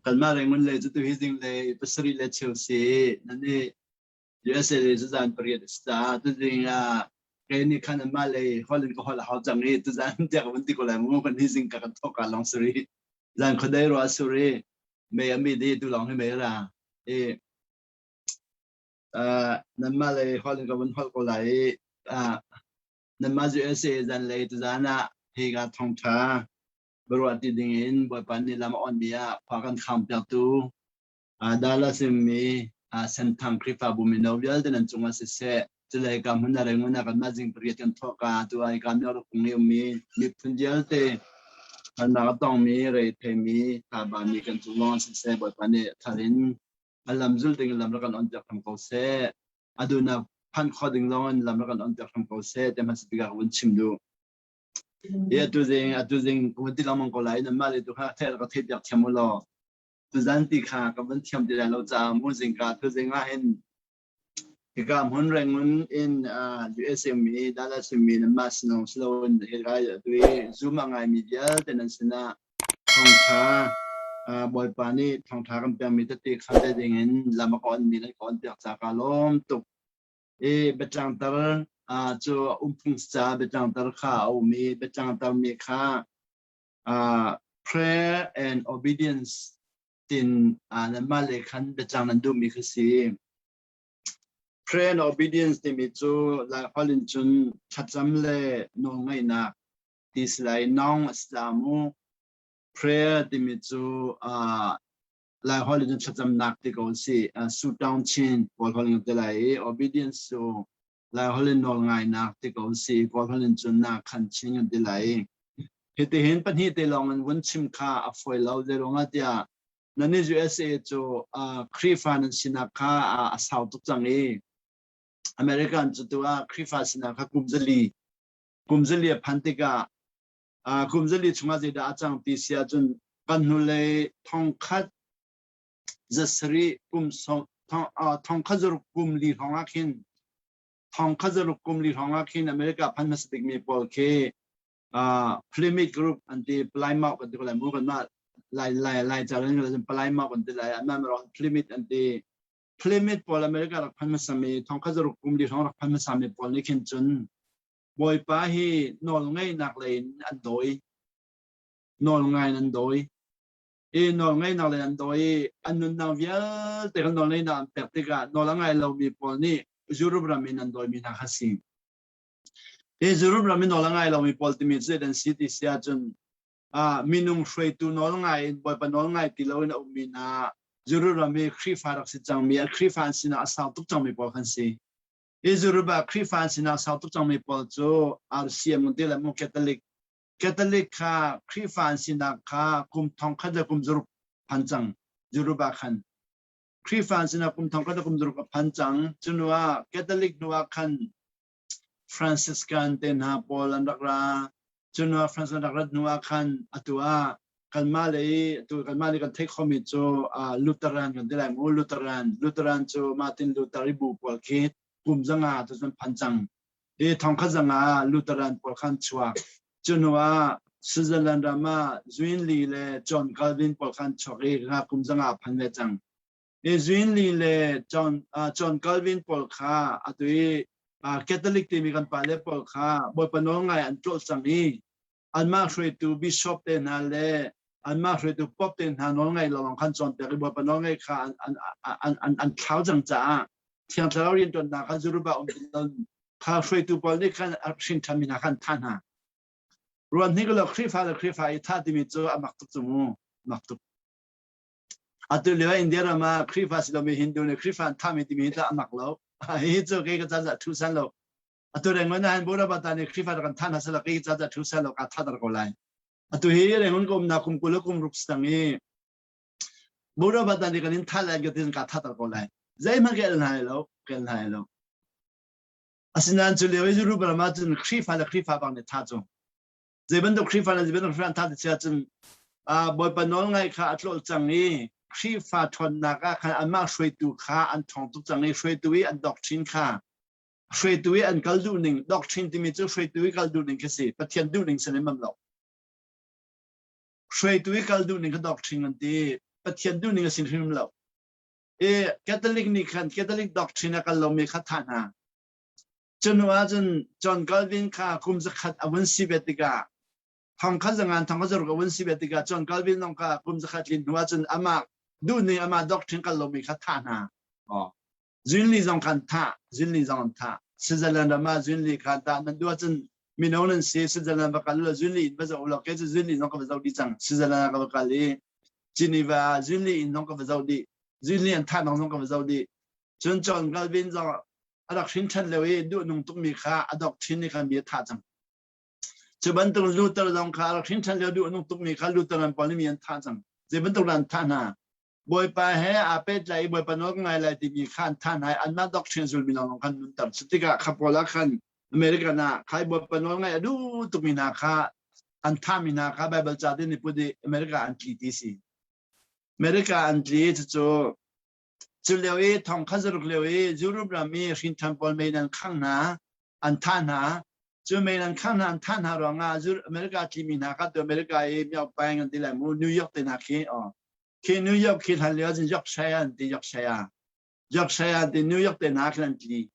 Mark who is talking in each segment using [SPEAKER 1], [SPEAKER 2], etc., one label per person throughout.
[SPEAKER 1] Kanmah Rangoon lei cu tuhi zinglei pasarih le cheu si nan i USA lei cu zan pariat a si caah tuzing ah kei nih khan anmah lei holh in ka holh a hau cang i tuzan tiah ka vun ti ko lai mu kan hi zing ka kan thawk ka lawng suri zan khuadei ruah suri mei a mit i tu lawng hi mei ra i nanmah lei holh in ka vun holh ko lai i nanmah USA zan lei tuzan ah hi ka thawngtha biaruah ti ding in Bawipa nih lam a onmi ah khua kan kham piaktu Dallas mi Senthang Khrihfabu mino vialte nan cungah siseh culei ka hmun a rengun ah kanmah zing pariat kan thawk ka tu ai ka myo kung i ummi miphun vialte harnak a tongmi reithei thaba mi kan cung lawng siseh Bawipa nih thar in a lam zul ding lam rak kan on piak hram ko seh a duhnak phan kho ding zong in lam rak kan on piak hram ko seh te hmasa bik ah ka vun chim duh. I atu zing atu zing ka vun ti lengmang ko lai nan mah le tu kha thei ka theih piak thiam u law tuzan ti kha ka vun thiam ti lai lo caah mu zingka tu zing ah hin hika hmun Rangoon in USA mi Dallas mi nan mah sinong siloin hi lai atu i Zoom a ngai mi vialte nan sinah thawngtha Bawipa nih thawngtha kan pekmi tete kha te ding in lam a ka on mi nan ka on piak ca ka lawm tuk. I biatlangter cu umphung ca biatlangter kha a um i biatlangter mi kha prayer and obedience tin nanmah le khan biatlang nan duhmi kha si. Prayer and obedience timi cu Laiholh in cun thlacam le nawlngaihnak ti si lai nawng a si la mu. Prayer timi cu Laiholh in thlacamnak ti ko si. Su Taung Chin Kawlholh in ti lai i obedience cu Laiholh in nawlngainak ti ko si. Kawlholh in cun na khan chin an ti lai. Hitihin pahnih te lawng in vun chim kha a fawi lo zeiruangah tiah nan i USA cu Khrihfa nan sinak kha a sau tuk cang i American cu tu ah Khrihfa sinak kha kum zali kum zali a phan tikah Kum zali chungah zeidah a cang ti si ahcun kan hnulei thongkhat zasarih kum thongkhat zaruk kum li hrawng ah khin thongkhat zaruk kum li hrawng ah khin America phan hmasa bikmi pawl khi Plymouth Group an ti Plymouth kan ti ko lai mu kan mah lai lai lai ca ran Plymouth kan ti lai anmah ron Plymouth an ti Plymouth pawl America rak phan hmasa mi thongkhat zaruk kum li hrawng rak phan hmasa mi pawl nih khin cun Bawipa hi nawlngeihnak lei in an dawi. Nawlngai in an dawi. I nawlngeihnak lei an dawi i an nunnak vialte kan nawlngeihnak an pek tikah nawl a ngai lomi pawl nih Europe ram in an dawimi hna kha si. Hi Europe ram in nawl a ngai lomi pawl timi cu an si ti si ahcun minung hruaitu nawl ngai in Bawipa nawl ngai ti loin a ummi hna Europe ram i Khrihfa rak si cangmi, Khrihfa an sinak a sau tuk cangmi pawl khan si. Israel Khrihfa an sinak sau tuk cangmi pawl cu RCM kan ti le mu Catholic Catholic kha Khrihfa an sinak kha kum thong khat le kum zaruk phan cang Yoruba khan Khrihfa an sinak kum thong khat le kum zaruk a phan cang cunu ah Catholic hnu ah khan Franciscan te hna pawl an rak ra cunu ah Francis an rak rat hnu ah khan atu ah kanmah le tu kanmah nih kan theih khomi cu Lutheran kan ti lai mu Lutheran Lutheran cu Martin Luther i bu pawl khi kum zanga tu cun phan cang i thongkhat zanga Lutheran pawl khan chuak cu hnu ah Switzerland ram ah Zwingli le John Calvin pawl khan chuak i nga kum zanga phan ve cang i Zwingli le John John Calvin pawl kha atu i Catholic timi kan pale pawl kha Bawipa nawl ngai an tlolh cang i anmah hruaitu bishop te hna le anmah hruaitu pope te hna nawl ngai lawng khan cawnpiak i Bawipa nawl ngai kha an an an an thlau cang caah Thiang Thlarau rianṭuannak kha Zerubbabel um ti kha hruaitu pawl nih khan a hrin ṭhanmi hna khan tha hna. Ruan hnik lo Khrihfa le Khrihfa i thah timi cu a mak tuk cu mu mak tuk. Atu lio India ram ah Khrihfa si lomi Hindu nih Khrihfa an thahmi timi hi tah a mak lo. Hi cu kei ka caan thu san lo. Atu Rangoon ah hin Buddha nih Khrihfa rak kan thah hna seh ki ca ca thu seh law ka thah ko lai. Atu hi Rangoon ka umnak kum 20 kum ruk sang i Buddha nih kan in thah lai ka tin ka thah ko lai. Zeihmanh ka el hna lo, ka el hna lo. Asinain cu lio i Jerusalem ah cun Khrihfa le Khrihfa bang nih tha cu. Zei bantuk Khrihfa le zei bantuk Khrihfa an thah ti sia cun Bawipa nawl ngai kha a tlolh cang i Khrihfa ṭhawnnak ah khan anmah hruaitu kha an ṭhawng tuk cang i hruaitu i an doctrine kha hruaitu i an kal duh ning doctrine timi cu hruaitu i kal duh ning khi si Pathian duh ning si lemmam lo hruaitu i kal duh ning kha doctrine an ti. Pathian duhning a si hrim lo. I Catholic nih khan Catholic doctrine a kal lomi kha thah hna. Cu ahcun John Calvin kha kum zakhat a vun si ve tikah thongkhat zangan thongkhat zaruk a vun si ve tikah John Calvin zong kha kum zakhat tlin hnu ahcun amah duhning amah doctrine kal lomi kha thah hna. Oh. Zwingli zong khan thah, Zwingli zong an thah. Switzerland ram ah Zwingli kha dah nan duh ahcun mino nan si Switzerland va kal u Zwingli inn va zoh u law kei cu Zwingli zong ka va zoh dih cang. Switzerland ah ka va kal i Geneva ah Zwingli inn zong ka va zoh dih. Zwingli an thah zong ka va zoh dih. Cun John Calvin zong a rak hrin ṭhan lio i duhnung tukmi kha a doctrine nih khan mi a thah cang. Cu bantuk Luther zong kha a rak hrin ṭhan lio duhnung tukmi kha Lutheran pawl nih mi an thah cang. Zei bantuk dah an thah hna? Bawipa he aa pehtlai i Bawipa nawl ka ngai lai timi kha an thah hna i anmah doctrine zulmi lawnglawng khan nunter. Cu tikah kha pawl ah khan American ah khai Bawipa nawl ngaih a duh tukmi hna kha an thahmi hna kha Bible ca te nih put i America an tli ti si. America an tli cucu cu lio i thong kha zaruk lio i Europe ram i hrinṭhan pawl mei an khang hna an thah hna cu mei an khang hna an thah hna ruangah America tlimi hna kha tu America i miau paing an ti lai mu New York te hna khi oh khi New York khi hlan lio cun Yorkshire an ti Yorkshire Yorkshire an ti New York te hna khin an tli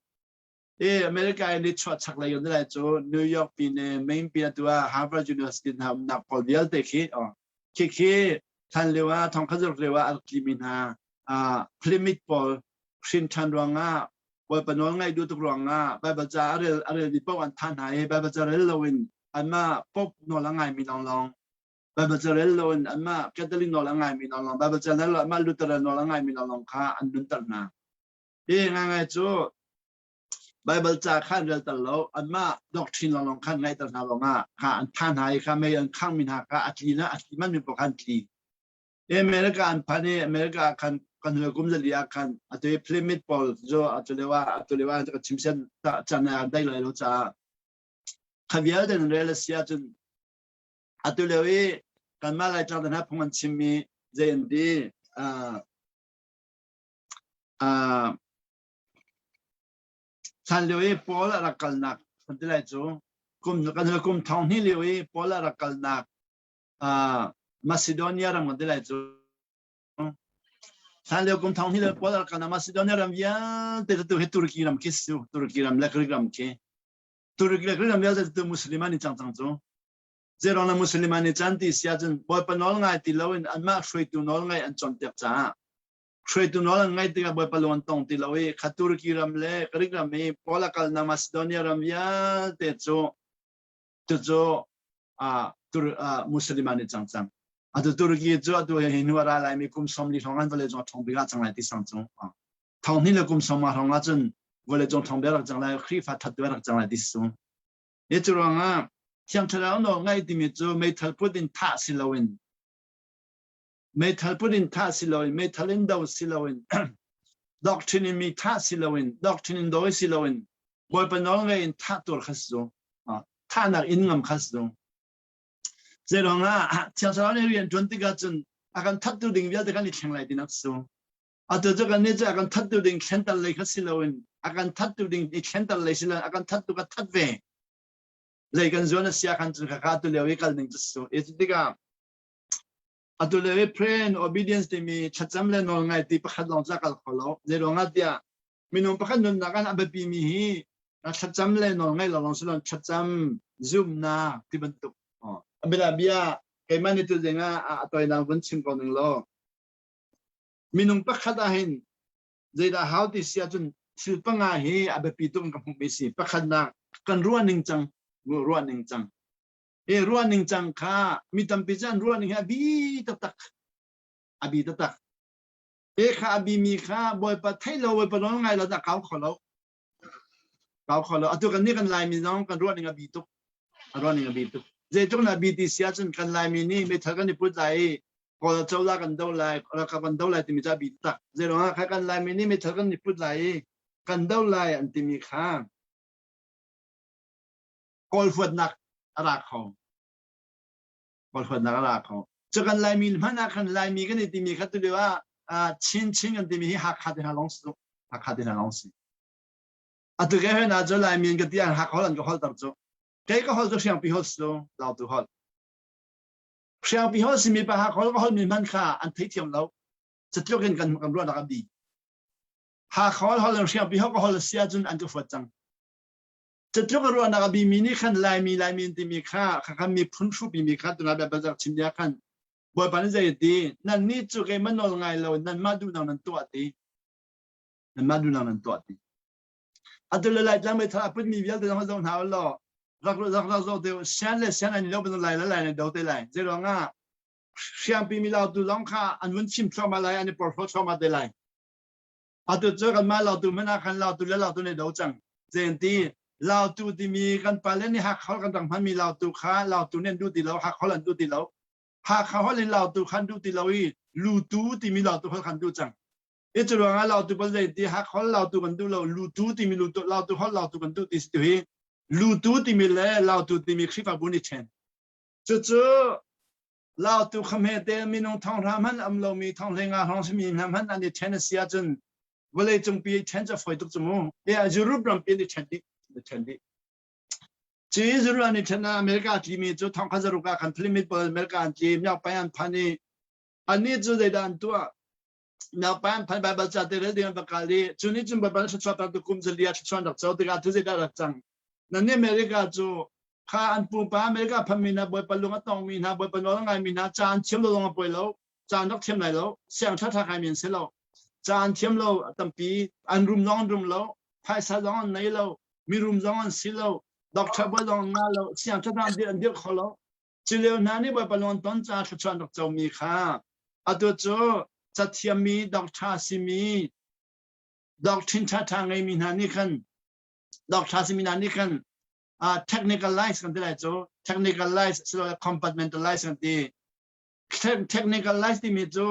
[SPEAKER 1] i America i nichuah chaklei an lai cu New York pine Maine pine tu ah Harvard University hna umnak pawl vialte khi oh khi khi hlan lio ah thongkhat zaruk lio ah a rak tlimi hna Plymouth pawl hrin ṭhan ruangah Bawipa nawl ngaih duh tuk ruangah Baibal ca a rel a rel mi paoh an thah hna i Baibal ca rel loin anmah Pope nawl a ngaimi lawnglawng Baibal ca rel loin anmah Catholic nawl a ngaimi lawnglawng Baibal ca rel lo anmah Lutheran nawl a ngaimi lawnglawng kha an nunter hna. Hi ngaingai cu Baibal ca kha an relter lo anmah doctrine lawnglawng kha an ngaihter hna ruangah kha an thah hna i kha mei an khangmi hna kha a tli na a tli man mi paoh kha an tli. America an phan i America khan kan hnu kum zali ah khan atu i Plymouth pawl cu atu lio ah atu lio ah ka chim sen chan ah dai lai lo caah kha vialte nan rel a si ahcun atu lio i kanmah Laitlang te hna phung an chimmi zei an ti hlan lio i Paul a rak kalnak kan ti lai cu kum kan kum thong hnih lio i Paul a rak kalnak Macedonia ram kan ti lai cu hlan lio kum thong hnih le pawl rak kalnak Macedonia ram vialte tu hi Turkey ram khi si Turkey ram le Greek ram khi Turkey le Greek ram vialte tu Muslim an i cang cang cu Zeirong le Muslim an i can ti si ahcun Bawipa nawl ngai ti loin anmah hruaitu nawl ngai an cawnpiak caah hruaitu nawl an ngaih tikah Bawipa lung an tong ti lo i kha Turkey ram le Greek ram i Paul a kalnak Macedonia ram vialte cu cucu Muslim an i cang cang. Atu Turkey cu atu hi hnu a ra laimi kum 40 hrawng an vawlei cung a ṭhawng bik ah cang lai ti sang cu. Thong hnih le kum sawm hrawng ah cun vawlei cung ṭhawng bik rak cang lai, Khrihfa that rak cang lai ti si. Hi cu ruangah Thiang Thlarau nawl ngaih timi cu meithal put in thah si loin meithal put in thah si loin meithal in do si loin doctrine in mi thah si loin doctrine in dawi si loin Bawipa nawl ngei in thah tur kha si cu thahnak in ngam kha si cu zei ah Thiang Thlarau nih rian ṭuan tikah cun a kan thattu ding vialte kan i thleng lai tinak si atu cu kan nih cu a kan thattu ding thlenter lei kha si loin a kan thattu ding i thlenter lei si loin a kan thattu ka that ve zei kan zuan a sia khan cun kha tu lio i kal ning cu si i tikah atu lio i pray and obedience timi thlacam le nawl ngai ti pakhat lawng cu a kal kho lo zei ruangah tiah minung pakhat nunnak ah a biapi mi hi thlacam le nawl ngai lo lawng si lo thlacam zumnak ti bantuk a bia keimah nih tu zing ah a toinak vun chim ko ning law minung pakhat ah hin zeidah hau ti si ahcun thil panga hi a biapi tuk in ka hmuhmi si pakhatnak kan ruah ning cang ruah ning cang e ruah ning cang kha mi tampi cu an ruah ning hi a bi taktak a bi taktak e kha a bi mi kha bawipa thei lo bawipa nawl ngai lo dah kau kho lo kau kho lo atu kan nih kan laimi zong kan ruah ning a bi tuk a ruah ning a bi tuk zeitluk na bi ti si ahcun kan laimi nih meithal kan i put lai i Kawl cozah kan do lai ralkap kan do lai timi cu a bi tak zeiruangah kha kan laimi nih meithal kan i put lai i kan do lai an timi kha kawl huatnak a ra kho kawl huatnak a ra kho cu kan laimi hmanh ah khan laimi kan i timi kha tu lio ah Chin Chin kan timi hi Hakha te hna lawng si Hakha te hna lawng si atu ke hna cu laimi an ka ti an Hakha hol an ka hol tar cu kei ka hol cu hriangpi hol si lautu hol Hriangpi hol simi pa Hakha hol ka holmi hmanh kha an theithiam lo. Catluk in kan kan ruahnak a bi. Hakha hol hol hriang pi ho ka hol sia cun an ka fuat cang. Catluk a ruahnak a bi mi nih khan Laimi Laimi an timi kha kha khan miphun hrupi mi kha tuna bia bazar chim dia khan Bawipa nih zei ti nan nih cu keimah nawl ngai lo nanmah duhnak nan tuah ti nanmah duhnak nan tuah ti atu le Laitlang meithal a putmi vialte zong zoh hna law rak rak rak zoh te sian le sian an lo bantuk lai le lai ne do te lai zei ruangah hriampi mi lautu zong kha an vun chim thluahmah lai an i porhlaw thluahmah te lai atu cu kanmah lautu hmanh ah khan lautu le lautu ne do cang zein ti lautu timi kan pale nih Hakha kan rak hmanmi lautu kha lautu nih an duh ti lo Hakha an duh ti lo Hakha holh in lautu khan duh ti lo i lutu timi lautu holh khan duh cang i cu ruangah lautu pawl zei ti Hakha holh lautu kan duh lo lutu timi lutu lautu holh lautu kan duh ti si hi lutu timi le lautu timi Khrihfabu nih ṭhen cucu lautu khame te minung thonghra hmanh am lomi thonghlenga hrawng simi hna hmanh an i ṭhen a si ahcun vawlei cungpi ṭhen cu a fawi tuk cu mu Europe rampi an i ṭhen dih ṭhen dih Ci Israel nih ṭhen ah America a tlimi cu thong kha zaruk ah khan Philippines pawl America an tli miakpai an phan i annih cu zeidah an tuah miakpai an phan Baibal ca te rel ding an va kal i cu nih cun Baibal thluachuah pektu kum zalia thluachuah an rak co tikah cu zeidah rak cang nannih America cu kha an pupa America phanmi hna Bawipa lung a tongmi hna Bawipa nawl a ngaimi hna ca an thiam lo zong a poi lo ca an rak thiam lai lo siang ṭhaṭha kaimi an si lo ca an thiam lo tampi an rum zong an rum lo phaisa zong an nei lo mirum zong an si lo doctor bawi zong an ngah lo siang ṭhaṭha an dir an dir kho lo cu lio hna nih Bawipa lung an ton caah thluachuah an rak comi kha atu cu cathiammi doctor simi doctrine ṭhaṭha ngeimi hna nih khan doctor simi hna nih khan technicalize kan ti lai cu technicalize silole compartmentalize kan ti technicalize timi cu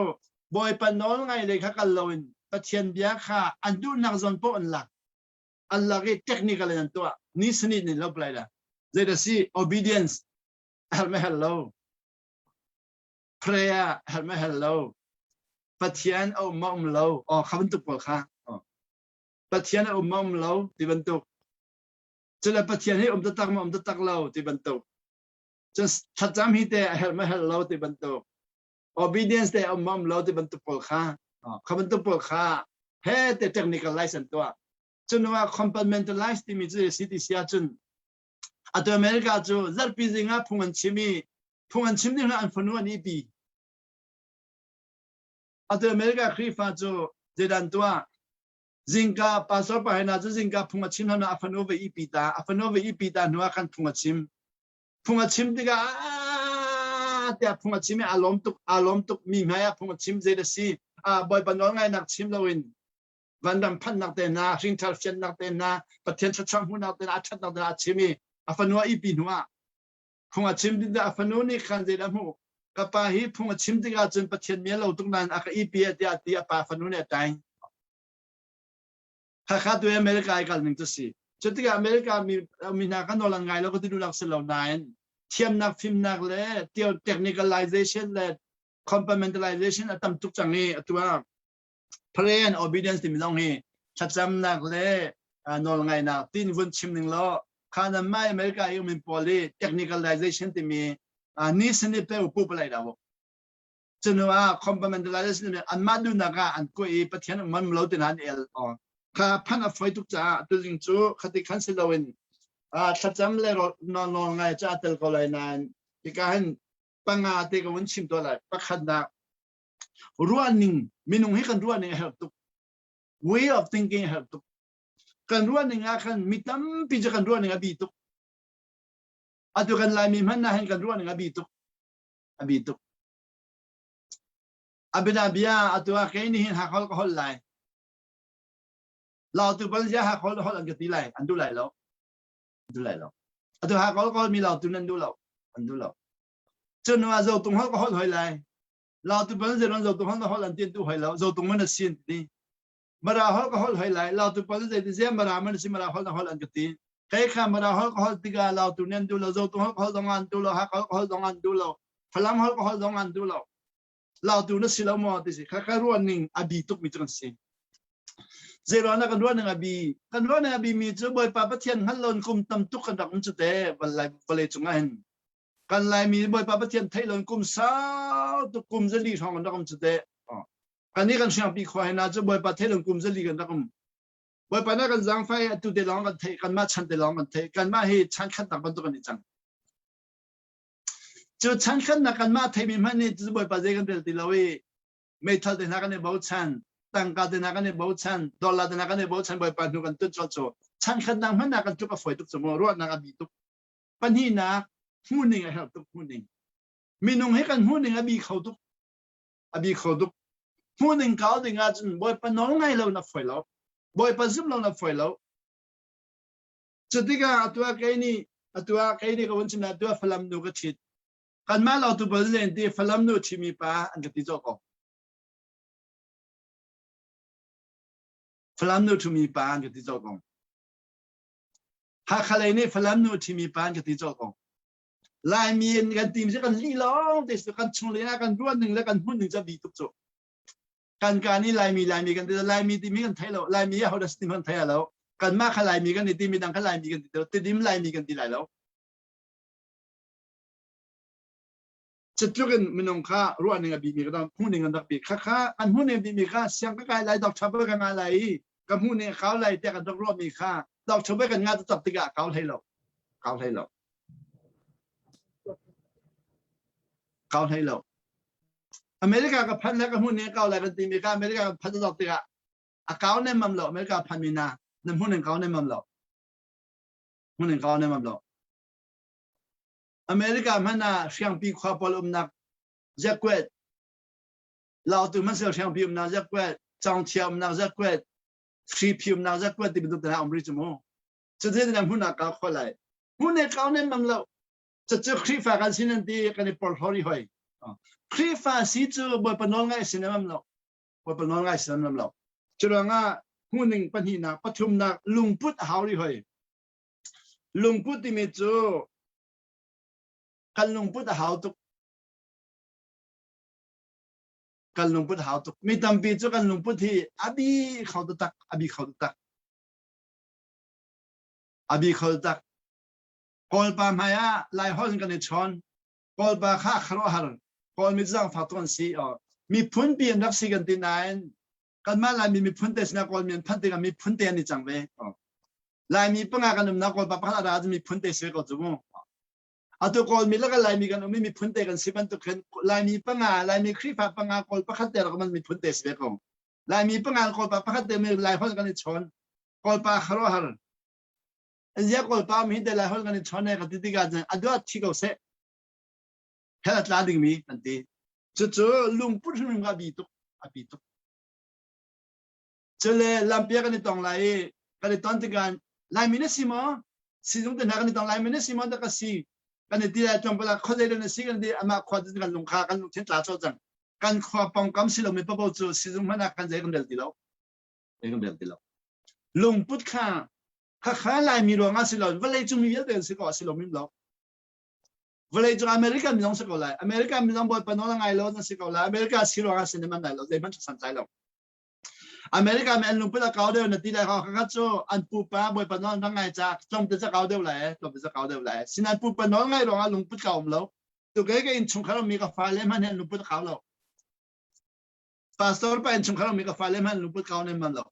[SPEAKER 1] Bawipa nawl ngai lei kha kal loin Pathian bia kha an duhnak zawn poh an lak an lak i technical in an tuah ni sani ni lo plai la zeidah si obedience hel me hel lo prayer hel me hel lo Pathian a um ma um lo oh kha bantuk pawl kha Pathian a um ma um lo ti bantuk cule Pathian hi um taktak ma um taktak lo ti bantuk cun thlacam hi te a herh ma herh lo ti bantuk obedience te um um lo ti bantuk pawl kha kha bantuk pawl kha he te technicalize an tuah cun ah compartmentalize timi cu si ti si ahcun atu America cu zarhpi zing ah phung an chim i phung an chim ding an fanu an ipi atu America Khrihfa cu zeidan tuah zingka pastor pa hna cu zingka phung a chim hna a fanu ve ipi ta a fanu ve ipi ta hnu ah khan phung a chim phung a chim tikah tiah phung a chim i aa lawm tuk aa lawm tuk mi hmai ah phung a chim zei da si bawipa nawl ngainak chim loin vanram phannak te hna hringthar fiannak te hna pathian thluachuah hmuhnak te hna a ṭhatnak te hna a chim i a fanu a ipi hnu ah phung a chim tikah a fanu nih khan zeidah hmuh ka pa hi phung a chim tikah cun pathian mi a lo tuk nain a ka ipi tiah ti a pa fanu nih a ṭaing Hakha tu America i kal ning cu si. Cu tikah America mi mi hna kan nawl an ngai lo ka ti duhnak si lo nain thiamnak fimnak le technicalization le compartmentalization a tam tuk cang i atu ah prayer and obedience timi zong hi thlacamnak le nawlngainak tin vun chim ning law kha nan mai America i umin pawl i technicalization timi ni sani pe pu palai da Cunu ah compartmentalization nih anmah duhnak ah an kuah i Pathian um man lo tin an el kha phan a foi tuk caah tuzing cu khati khan si loin thlacam le nawl ngai ca tel ko lai nain hika hin panga te ka vun chim to lai pakhatnak ruahning minung hi kan ruahning a herh tuk way of thinking a herh tuk kan ruahning ah khan mi tampi cu kan ruahning a bi tuk atu kan laimi hmanh na hin kan ruahning a bi tuk a bi tuk a bia bia atu ah kei nih hin hakhol ka holh lai lautu bal zia hakhol holh an ka ti lai an duh lai lo duh lai lo atu hakhol ka holh mi lautu nan duh lo an duh lo cun ah zotung holh ka holh hoi lai lautu bal zia ron zotung holh na holh an ti duh hoi lo zotung man a sin ti Mara holh ka holh hoi lai lautu pawl zei ti zia mara man si mara holh na holh an ka ti kai kha mara holh ka holh tikah lautu nih an duh lo zotung holh ka holh zong an duh lo hakha holh ka holh zong an duh lo falam holh ka holh zong an duh lo lautu na si lo maw ti si kha ka ruah ning a bi tuk mi cu kan si zei ruang kan ruah ning a bi kan ruah ning a bi mi cu bawipa pathian hngal lon kum tam tuk kan rak um cu te vawlei cungah hin kan laimi bawipa pathian theih lon kum sau tuk kum zali hrawng kan rak um cu te. Kan nih kan hriangpi khua he na cu Bawipa theilung kum zali kan rak um. Bawipa na kan zaangfai atu te lawng kan theih kanmah chan te lawng kan theih kanmah hi chan khatnak bantuk an i cang. Cu chan khatnak kanmah theimi hmanh nih cu Bawipa zei kan rel ti lo i meithal te hna kan i bochan tangka te hna kan i bochan dollar te hna kan i bochan Bawipa hnu kan tun chol cu chan khatnak hmanh ah kan tluk a fawi tuk cu mu ruahnak a bi tuk. Pahnihnak hmuhning a herh tuk hmuhning. Minung hi kan hmuhning a bi kho tuk. A bi kho tuk. Hmuhning kau ding ahcun Bawipa nawl ngai lo na fawi lo. Bawipa zum lo na fawi lo. Cutikah atu ah kei nih atu ah kei nih ka vun chim atu ah Falam nu ka ṭhit. Kanmah lo tu bal len ti Falam nu ṭhimi pa an ka ti cawk ko. Falam nu ṭhimi pa an ka ti cawk ko. Hakha lei nih Falam nu ṭhimi pa an ka ti cawk ko. Laimi in kan tim si kan lih lawng te si kan chung le ah kan ruah ning le kan hmun ning cu bi tuk cu. Kan ka nih Laimi Laimi kan ti Laimi timi kan thei lo Laimi a hodah ti kan thei lo kanmah kha Laimi kan i ti midang kha Laimi kan ti lo tidim Laimi kan ti lai lo. Cutluk in minung kha ruah ning a bi mi kan hmuh ning an rak bi kha kha an hmuh ning bi mi kha siang ka kai lai doctor ka nga lai i ka hmuh ning a kau lai tiah kan rak ruah mi kha doctor kan nga tak tikah kau hlei lo kau hlei lo kau hlei lo America ka phan le ka hmun ning kau lai kan ti mi kha America kan phan tak tikah a kau nem mam lo America phan mi na na hmun ning kau nem mam lo hmun ning kau nem mam lo America hmanh ah hriangpi khua pawl umnak zakuat Lautu hmansel hriangpi umnak zakuat Cawngthia umnak zakuat Hriphi umnak zakuat ti bantuk te hna um rih cu mu cutin na hmun ah ka khua lai hmun he kau nem mang lo cucu Khrihfa kan sin an ti kan i porhlaw ri hoi Khrihfa si cu Bawipa nawl ngai sin am lo Bawipa nawl ngai sin am lo curuangah hmuning pahnihnak pathumnak lungput a hau ri hoi lungput timi cu kan lungput a hau tuk kan lungput hau tuk mi tampi cu kan lungput hi a bi kho taktak a bi kho taktak a bi kho taktak Kawlpa hmai ah Lai holh in kan i chawn Kawlpa kha khuaruahhar Kawl mi zaangfak tuk an si miphun pi an rak si kan ti nain kanmah Laimi miphun te sinah Kawlmi an phanh tikah miphun te an i cang ve Laimi panga kan umnak Kawlpa pakhat a ra miphun te si ve ko cu mu atu Kawlmi lakah Laimi kan um i miphun te kan si bantuk khin Laimi panga Laimi Khrihfa panga Kawl pakhat te rak man miphun te si ve ko Laimi panga Kawlpa pakhat te mi Lai holh kan i chawn Kawlpa khuaruahhar zia Kawlpa mi te Lai holh kan i chawn ka ti tikah cun a duat thi ko seh hell a tla dingmi kan ti cucu lungput hrimhrim ka bi tuk a bi tuk cule lampia kan i tong lai i kan i ton tikah Laimi na si maw sizung te hna kan i tong Laimi na si maw ta ka si kan i ti lai tlawmpal ah khuazei na si kan ti amah khua cu kan lung kha kan lungthin tla colh cang kan khua pawngkam si lomi papo cu sizung hmanh ah kan zei kan rel ti lo zei kan rel ti lo lungput kha khakha Laimi ruangah si lo vawlei cung mi vialte si ko si lo mim lo vawlei cung American mi zong si ko lai American mi zong bawipa nawl a ngai lo na si ko lai America si ruangah si man lai lo zeihmanh san tlai lo America mi an lungput a kau deuh na ti lai kha kha cu an pupa bawipa nawl an ngai ca tlawmte ca kau deuh lai tlawmte ca kau deuh lai sinan pupa nawl ngai ruangah lungput ka um lo tu ke ke in chungkhar mi ka fale hmanh an lungput a kau lo pastor pa in chungkhar mi ka fale hmanh lungput kau nem man lo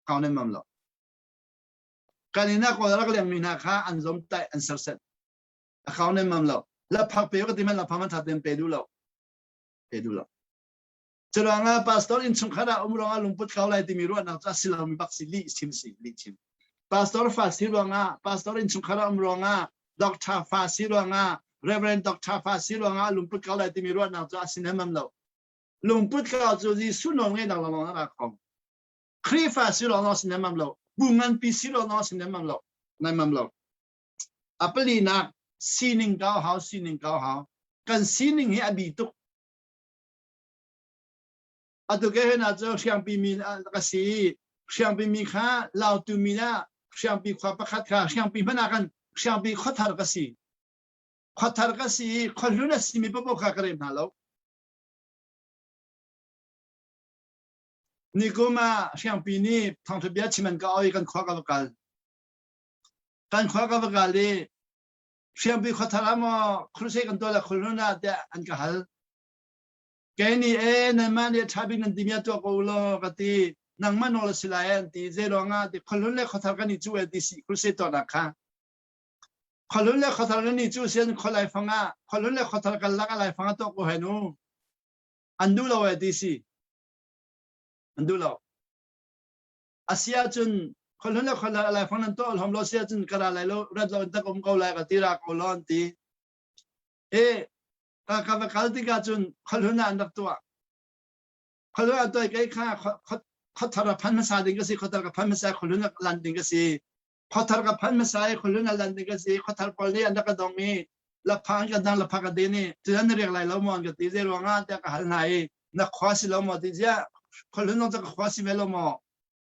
[SPEAKER 1] kau nem mam lo kan ina kawl rak leng mi hna kha an zom tai an serset a kau nem mam lo la phak pe ka ti man la phak man tha tem pe du lo pe du lo Curuangah pastor innchungkhar ah um ruangah lungput kau lai timi ruahnak cu a si lomi bak si lih chim si lih chim. Pastor fa si ruangah pastor innchungkhar ah um ruangah doctor fa si ruangah reverend doctor fa si ruangah lungput kau lai timi ruahnak cu a si nemam lo. Lungput kau cu Jesuh nawl ngeihnak lawnglawng a ra kho. Khrihfa si ruangah si nemam lo. Bu nganpi si ruangah si nemam lo. Nemam lo. A palinak sining kau hau sining kau hau. Kan sining hi a bi tuk. Atu ke hna cu hriangpi mi ka si. Hriangpi mi kha Lautu mi ah hriangpi khua pakhat kha hriangpi hmanh ah khan hriangpi khuathar ka si. Khuathar ka si i khuahlun a simi paoh kha ka rem hna lo. Nikum ah hriangpi nih thawngṭha bia chim an ka oi kan khua ka va kal. Kan khua ka va kal i hriangpi khuathar ah maw crusade kan tuah la khuahlun ah tiah an ka hal. Kei nih ee nanmah nih a ṭha bik nan timi ah tuah ko u law ka ti. Nangmah nawl a si lai an ti. Zei ruangah ti khuahlun le khuathar kan i cuh ti si crusade tuahnak kha. Khuahlun le khuathar kan i cuh sian khua laifang ah khuahlun le khuathar kan lak a laifang ah tuah ko hen u. An duh lo eh ti si. An duh lo. A si ahcun khuahlun le khuathar a laifang nan tuah hlom lo si ahcun ka ra lai lo rat lo in tak um ko lai ka ti ra ko lo an ti. E ka ka va kal tikah cun khuahlun ah an rak tuah. Khuahlun ah tuah kei kha khuathar a phan hmasa ding ka si, khuathar ka phan hmasa khuahlun ah lan ding ka si. Khuathar ka phan hmasa i khuahlun ah lan ding ka si. Khuathar pawl nih an rak ka dong i laphang kan dang lapha ka din i tuan na riak lai lo maw an ka ti zei ruangah tiah ka hal hna i na khua si lo maw ti ziah khuahlun zong cu ka khua si ve lo maw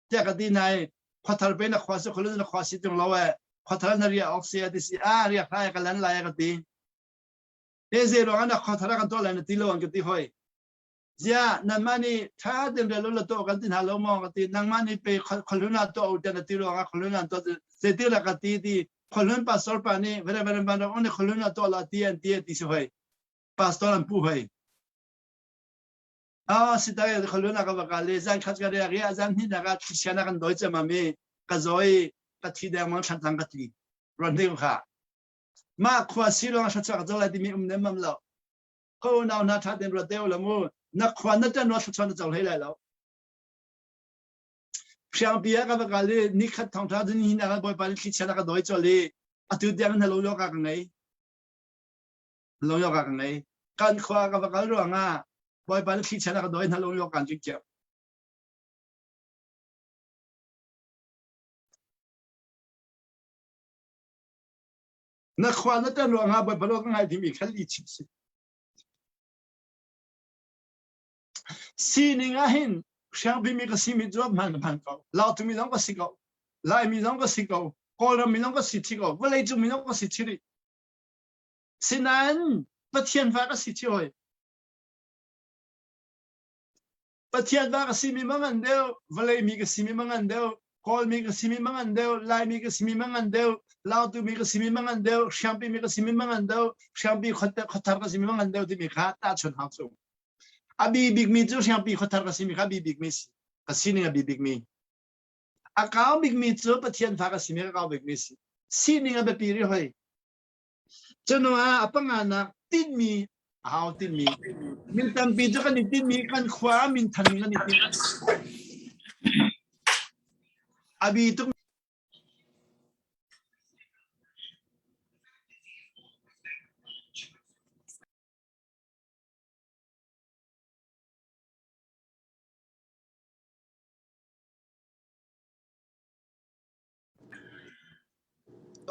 [SPEAKER 1] tiah ka ti hna i khuathar pe na khua si khuahlun na khua si tung lo e khuathar na riah awk si a ti si a riak hlah ka lan lai ka ti He zei ruangah na khuathar ah kan tuah lai na ti lo an ka ti hoi. Ziah nanmah nih ṭha tein rel la tuah kan ti hna lo maw ka ti nangmah nih pe khuahlun ah tuah u tiah na ti ruangah khuahlun ah tuah zeiti la ka ti ti khuahlun pastor pa nih Reverend Van Rak nih khuahlun ah tuah la ti an ti ti si hoi. Pastor an pu hoi. Ah si ta khuahlun ah ka va kal i zan khat ka riak i a zan hnih nak ah thlichia na kan doi cem mi ka zawi ka thi deng mang thlan tlang ka tli. Ruan ding kha. Mah khua si lawng thluachuah ka co lai timi um nemmam lo. Ka unau hna ṭha tein ruat te u law mu. Na khua na ṭan ruah thluachuah na co hlei lai lo. Hriangpi ah ka va kal i nikhat thawngṭha cun hin ah Bawipa nih thlichia a ka dawi colh i atu tiang na lo ka ngei. Lo ka ngei. Kan khua ka va kal ruangah Bawipa nih thlichia a ka dawi na lo kan cing cio. Na khua na tan ruangah Bawipa ka ngai dimi kha li chim si. Sining ah hin hriangbimi ka simi cu hman hman ko. Lautumi zong ka si ko. Laimi zong ka si ko. Kawlram mi zong ka si thi ko. Vawleicung mi zong ka si thi rih. Sinain Pathian fa ka si thi hoi. Pathian va ka simi ma ngan deuh, vawlei mi ka simi ma ngan deuh, Kawlmi ka simi ma ngan deuh, Laimi ka simi ma ngan deuh, Lautu mi ka simi ma ngan deuh, Hriangpi mi ka simi ma ngan deuh, Hriangpi khuathar ka simi ma ngan deuh timi kha tahchunh hau cu. A bi bikmi cu Hriangpi khuathar ka simi kha bi bikmi si. Ka sining a bi bikmi. A kau bikmi cu Pathian fa ka simi ka kau bikmi si. Sining a biapi rih hoi. Cunu ah a panganak tinhmi a hau tinhmi min tampi cu kan i tinhmi kan khua min than kan i tinh. A bi tuk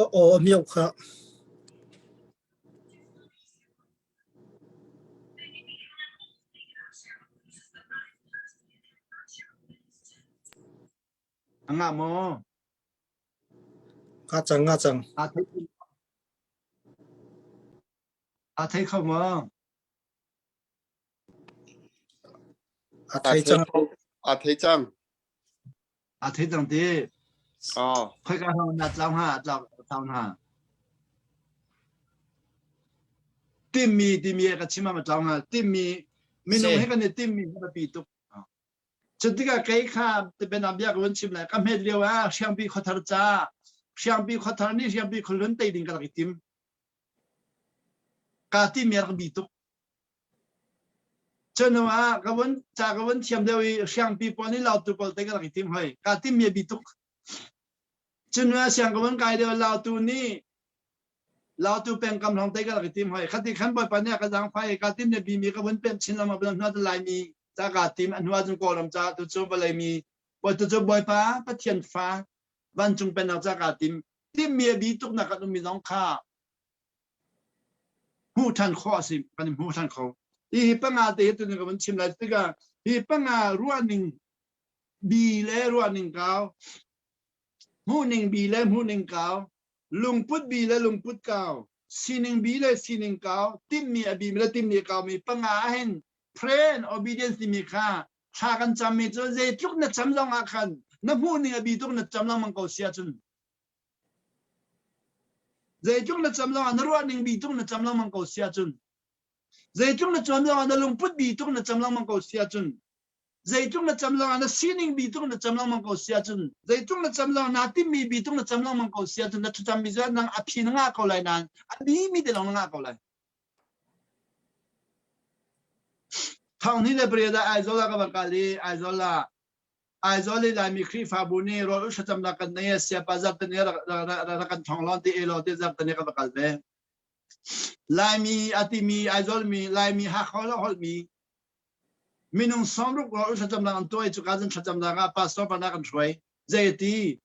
[SPEAKER 2] A aw a mioh khah.
[SPEAKER 1] A ngah maw?
[SPEAKER 2] Nga cang, nga cang.
[SPEAKER 1] Aa thei aa thei kho maw?
[SPEAKER 2] A thei cang.
[SPEAKER 3] Aa thei cang.
[SPEAKER 1] A thei cang ti.
[SPEAKER 3] Oh.
[SPEAKER 1] Khoika hau na tlau hnga tlau tlau hna. Timmi timi ka chim ma tlau hnga timmi minung he kan i timmi hi biapi tuk. Cutikah kei kha te ben bia ka vun chim lai ka hmet lio ah Hriangpi khuathar ca Hriangpi khuathar nih Hriangpi khualun tei ding ka rak i tim. Ka timi a rak bi tuk. Cu hnu ah ka vun ca ka vun thiam deuh i hriangpi pawl nih lautu pawl te ka rak i tim hoi. Kaa timmi a bi tuk. Cu hnu ah siang ka vun kai deuh lautu nih lautu pengkam hrawng te ka rak i tim hoi. Khati khan Bawipa nih a ka zaangfah i kaa tim le bimi ka vun pemh chin lengmang hnu ah Laimi ca kaa tim a hnu ah cun Kawlram ca tu cu vawlei mi tu cu Bawipa Pathian fa vancung pennak ca kaa tim. Timmi a bi tuk nak kan ummi zong kha hmuh ṭhan khawh a si kan i hmu ṭhan kho. Hi hi panga te hi tuni ka vun chim lai tikah hi panga ruahning bi le ruahning kau hmuhning bi le hmuhning kau lungput bi le lungput kau sining bi le sining kau timmi a bi le timmi a kaumi panga ah hin pray and obedience timi kha thla kan cammi cu zeitluk na cam zong ah khan na hmuhning a bi tuk na cam lengmang ko si ahcun Zeitluk na cam lawngah na ruah ning bi tuk na cam lengmang ko si ahcun. Zeitluk na cam zongah na lungput bi tuk na cam lengmang ko si ahcun zeitluk na cam zongah na sining bi tuk na cam lengmang ko si ahcun zeitluk na cam zongah naa timmi bi tuk na cam lengmang ko si ahcun na thlacam mi cu nang a phi na ngah ko lai nain a bi mi te lawng na ngah ko lai. Thong hnih le pariat ah Aizawl ah ka va kal i Aizawl ah Aizawl i Laimi Khrihfabu nih rawl ulh thlacamnak kan nei a siapa zarhteni rak kan thong lawn ti elaw ti zarhteni ka va kal ve. Laimi a timi Aizawl mi Laimi Hakha le holhmi minung 60 rawl ulh thlacamnak an tuah i cuka cun thlacamnak ah pastor pa kan hruai. Zei ti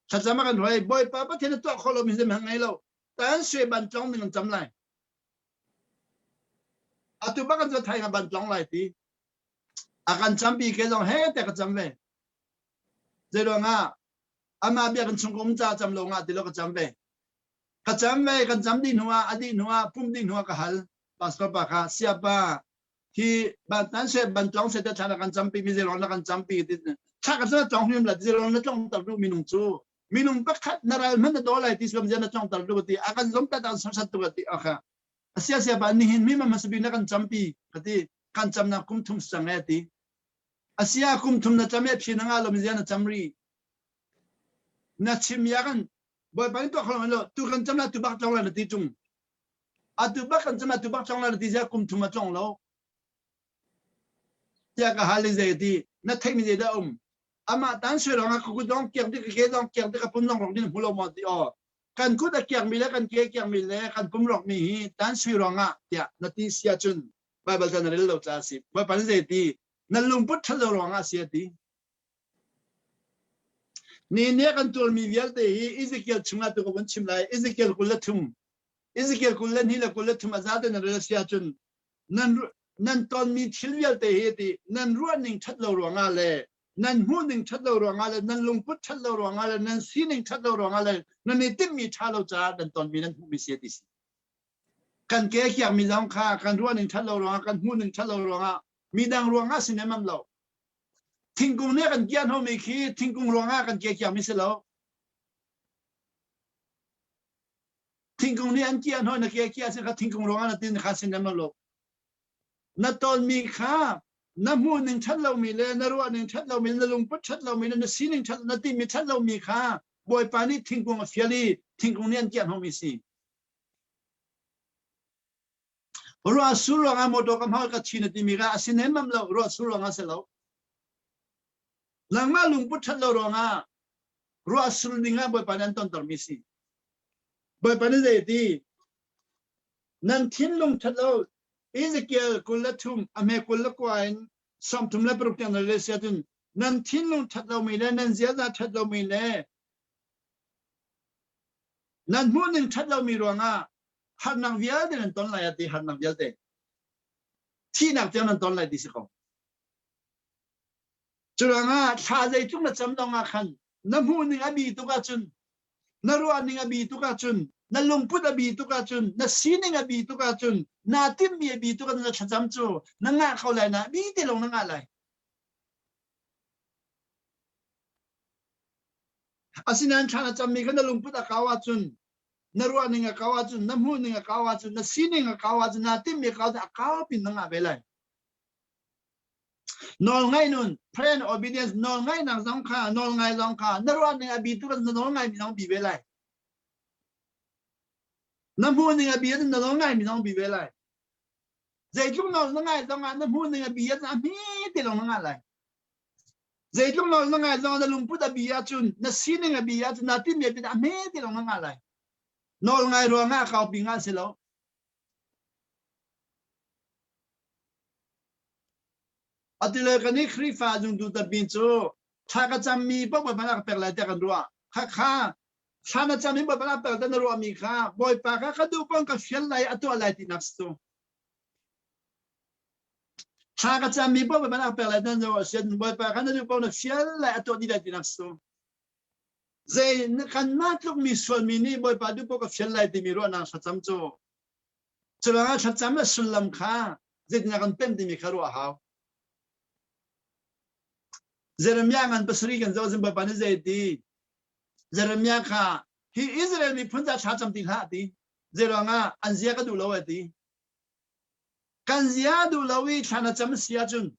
[SPEAKER 1] thlacam a kan hruai Bawipa Pathian a tuah kho lomi zeihmanh ngei lo. Tan sui ban tlong ning an cam lai. Atu bak an cu thai nga ban tlong lai ti. A kan campi ke zong he te ka cam ve. Zei ruangah amah bia kan chung um ca cam lo nga ti lo ka cam ve. Ka cam ve kan cam dih hnu ah a dih hnu ah pum dih hnu ah ka hal pastor pa kha siapa hi ban tan se ban tlong se te thla kan campi mi zei ruang na kan campi ti thla kan cam tlong hrim la zei ruang na tlong tar du minung cu minung pakhat na ral hmanh na daw lai ti suam zia na tlong tar du ti a kan zom ta dan sat tu ti akha asia sia ba nihin mi ma masabi na kan campi ka ti kan cam na kum thum sang e ti asia kum thum na cam e phi na nga lo mi zia na cam ri na chim ya kan bawipa ni tuah kholo lo tu kan cam la tu bak tlong la na ti tung atu bak kan cam la tu bak tlong la na ti zia kum thum a tlong lo tiah ka hal zei ti na theih mi zei dah um amah tan sui rong ah ka kut dong kiak dik ka ke dong kiak dik ka pum dong rong din hmu lo maw ti aw kan kut a kiak mi le kan ke kiak mi le kan pum rok mi hi tan sui rong ah tiah na ti sia cun Bible ta na rel lo ca si Bawipa ni zei ti na lungput that lo ruang ah sia ti Ni ne kan tuarmi vialte hi Ezekiel chungah tu ka vun chim lai. Ezekiel 23 Ezekiel 22 le 23 a zate na rel si ahcun nan nan tonmi thil vialte hi ti nan ruahning ṭhat lo ruangah le nan hmuhning ṭhat lo ruangah le nan lungput ṭhat lo ruangah le nan sining ṭhat lo ruangah le nan i timhmi ṭha lo caah nan tonmi nan hmuhmi si ti si. Kan ke kiakmi zong kha kan ruahning ṭhat lo ruangah kan hmuhning ṭhat lo ruangah midang ruangah si nemam lo. Thingkung nih kan kiah hnawhmi khi thingkung ruangah kan kiah kiakmi si lo. Thingkung nih an kiah hnawh na kiah kiah si kha thingkung ruangah na tin kha si nem lo. Na tonmi kha na hmuh ning ṭhat lomi le na ruah ning ṭhat lomi na lungput ṭhat lomi le na sining ṭhat na timi ṭhat lomi kha Bawipa nih thingkung a fial i thingkung nih an kiah hnawhmi si. Ruah sur ruangah motor ka hmang ka chin a timi kha a si nemmam lo ruah sur ruangah si lo. Nangmah lungput ṭhat lo ruangah ruah sur ning ah Bawipa nih an tontermi si. Bawipa nih zei ti? Nan thinlung ṭhat lo Ezekiel 23 a hme 29 in 36 tiang na rel si ahcun nan thinlung ṭhat lomi le nan ziaza ṭhat lomi le nan hmuhning ṭhat lomi ruangah harnak vialte nan ton lai a ti harnak vialte thihnak tiang nan ton lai ti si ko curuangah thla zeitluk na cam dong ah khan na hmuh ning a bi tuk ahcun na ruah ning a bi tuk ahcun na lungput a bi tuk ahcun na sining a bi tuk ahcun naa timhmi a bi tuk ahcun na thlacam cu na ngah kho lai na bi te lawng na ngah lai asinain thla na cammi kha na lungput a kau ahcun na ruah ning a kau ahcun na hmuh ning a kau ahcun na sining a kau ahcun naa timhmi a kau ahcun a kau pin na ngah ve lai nawl ngai nun prayer and obedience nawl ngaihnak zong kha nawl ngai zong kha na ruah ning a bi tu na nawl ngai mi zong bi ve lai na hmuh ning a bi ahcun na nawl ngai mi zong bi ve lai zeitluk nawl na ngai zong ah na hmuh ning a bi ahcun a hme te lawng na ngah lai Zeitluk nawl na ngai zong na lungput a bi ahcun na sining a bi ahcun na timmi a bi a hme ti lawng na ngah lai. Nawl ngai ruangah kaupi ngah si lo. Atile kan i Khrihfa zungtu tampi cu thla ka cammi paoh Bawipa na ka pek lai tiah kan ruah. Khakha thla na cammi Bawipa na pek na ruahmi kha Bawipa kha ka duh paoh ka fial lai a tuah lai tinak si cu. Thla ka cammi paoh Bawipa na pek lai nan zo asian Bawipa kha na duh paoh na fial lai a tuah dih lai tinak si. Zei kanmah tlukmi sualmi nih Bawipa duh paoh ka fial lai timi ruahnak thlacam cu curuangah thlacam a sullam kha zeitindah kan pemh timi kha ruah a hau. Jeremiah ngan pasarih kan zoh ahcun Bawipa nih zei ti Jeremiah kha hi Israel miphun ca thla cam ti hlah ti. Zeiruangah an zia ka duh lo a ti. Kan zia duh lo i thla na cam si ahcun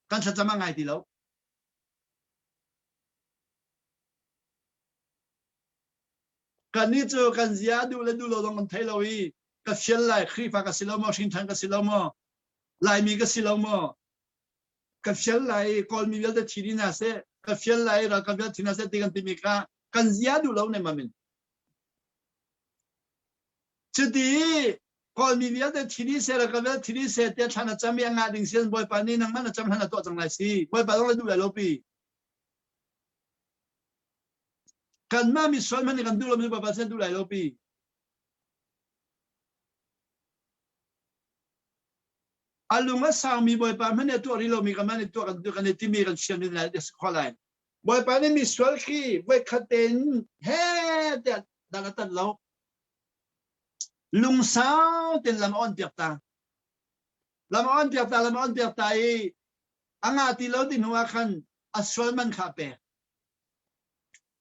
[SPEAKER 1] kan thlacam a ngai ti lo. Kannih cu kan zia duh le duh lo zong kan thei lo i ka fial lai Khrihfa ka si lo maw hrinṭhan ka si lo maw Laimi ka si lo maw ka fial lai i Kawlmi vialte thi dih hna seh ka fial lai i ralkap vialte thi hna seh ti kan timi kha kan zia duh lo ne mamin. Cuti Kawlmi vialte thi dih seh ralkap vialte thi dih seh tiah thla na cam i a ngah ding sian Bawipa nih nangmah na cam hlan na tuah cang lai si. Bawipa zong le duh lai lo pi. Kanmah misual hmanh nih kan duh lomi Bawipa sin duh lai lo pi. A lung a saumi Bawipa hmanh nih a tuah rih lomi kanmah nih tuah kan duh kan i timi kan sian lai a si khawh lai. Bawipa nih misual khi voikhat tein he tiah dan a tat lo. Lungsau tein lam a on piak ta. Lam a on piak ta, lam a on piak ta i a ngah ti lo ti hnu ah khan a sual man kha a pek.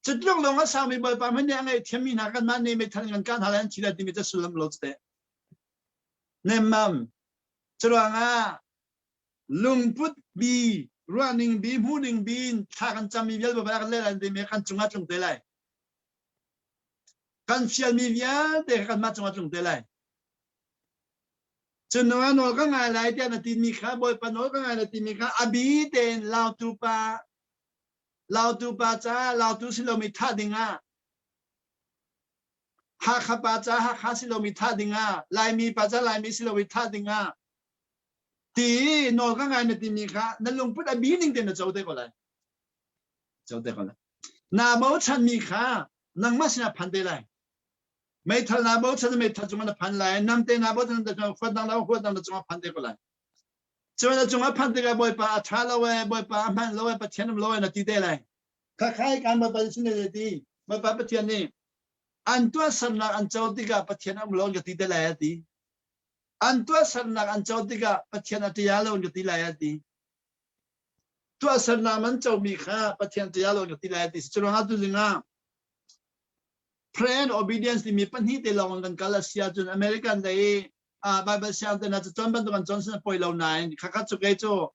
[SPEAKER 1] Cutluk lawng a saumi Bawipa hmanh nih a ngaihthiammi hna kanmah nih meithal in kan kah hna lai an thi lai timi cu sullam lo teh. Nemmam. Curuangah lungput bi, ruahning bi, hmuhning bi in thla kan cammi vial Bawipa kan leh lai timi kan cungah tlung te lai. Kan fialmi vialte kha kanmah cungah tlung te lai. Cun nawl ka ngai lai tiah na timi kha Bawipa nawl ka ngai na timi kha a bi tein lautu pa lautu pa ca lautu si lomi thah dingah Hakha pa ca Hakha si lomi thah dingah Laimi pa ca Laimi si lomi thah dingah ti nawl ka ngai na timi kha na lungput a bi ning tein na co te ko lai co te ko lai na bochanmi kha nangmah sinah phan te lai meithal na bochan meithal cungah na phan lai namte na bochan huat dang la huat dang na cungah phan te ko lai Cun a cungah phanh tikah Bawipa a ṭha lo ee, Bawipa a hman lo ee, Pathian um lo ee na ti te lai. Khakhai kan Bawipa sin le ti, Bawipa Pathian nih an tuahsernak an co tikah Pathian um lo ka ti te lai a ti. An tuahsernak an co tikah Pathian a ṭia lo ka ti lai a ti. Tuahsernak man comi kha Pathian ṭia lo ka ti lai a ti. Curuangah tu zingah prayer and obedience timi pahnih te lawng kan kal a si ahcun American lei Bible siang te na cu cawn bantuk an cawn sin poi lo nain khakhat cu kei cu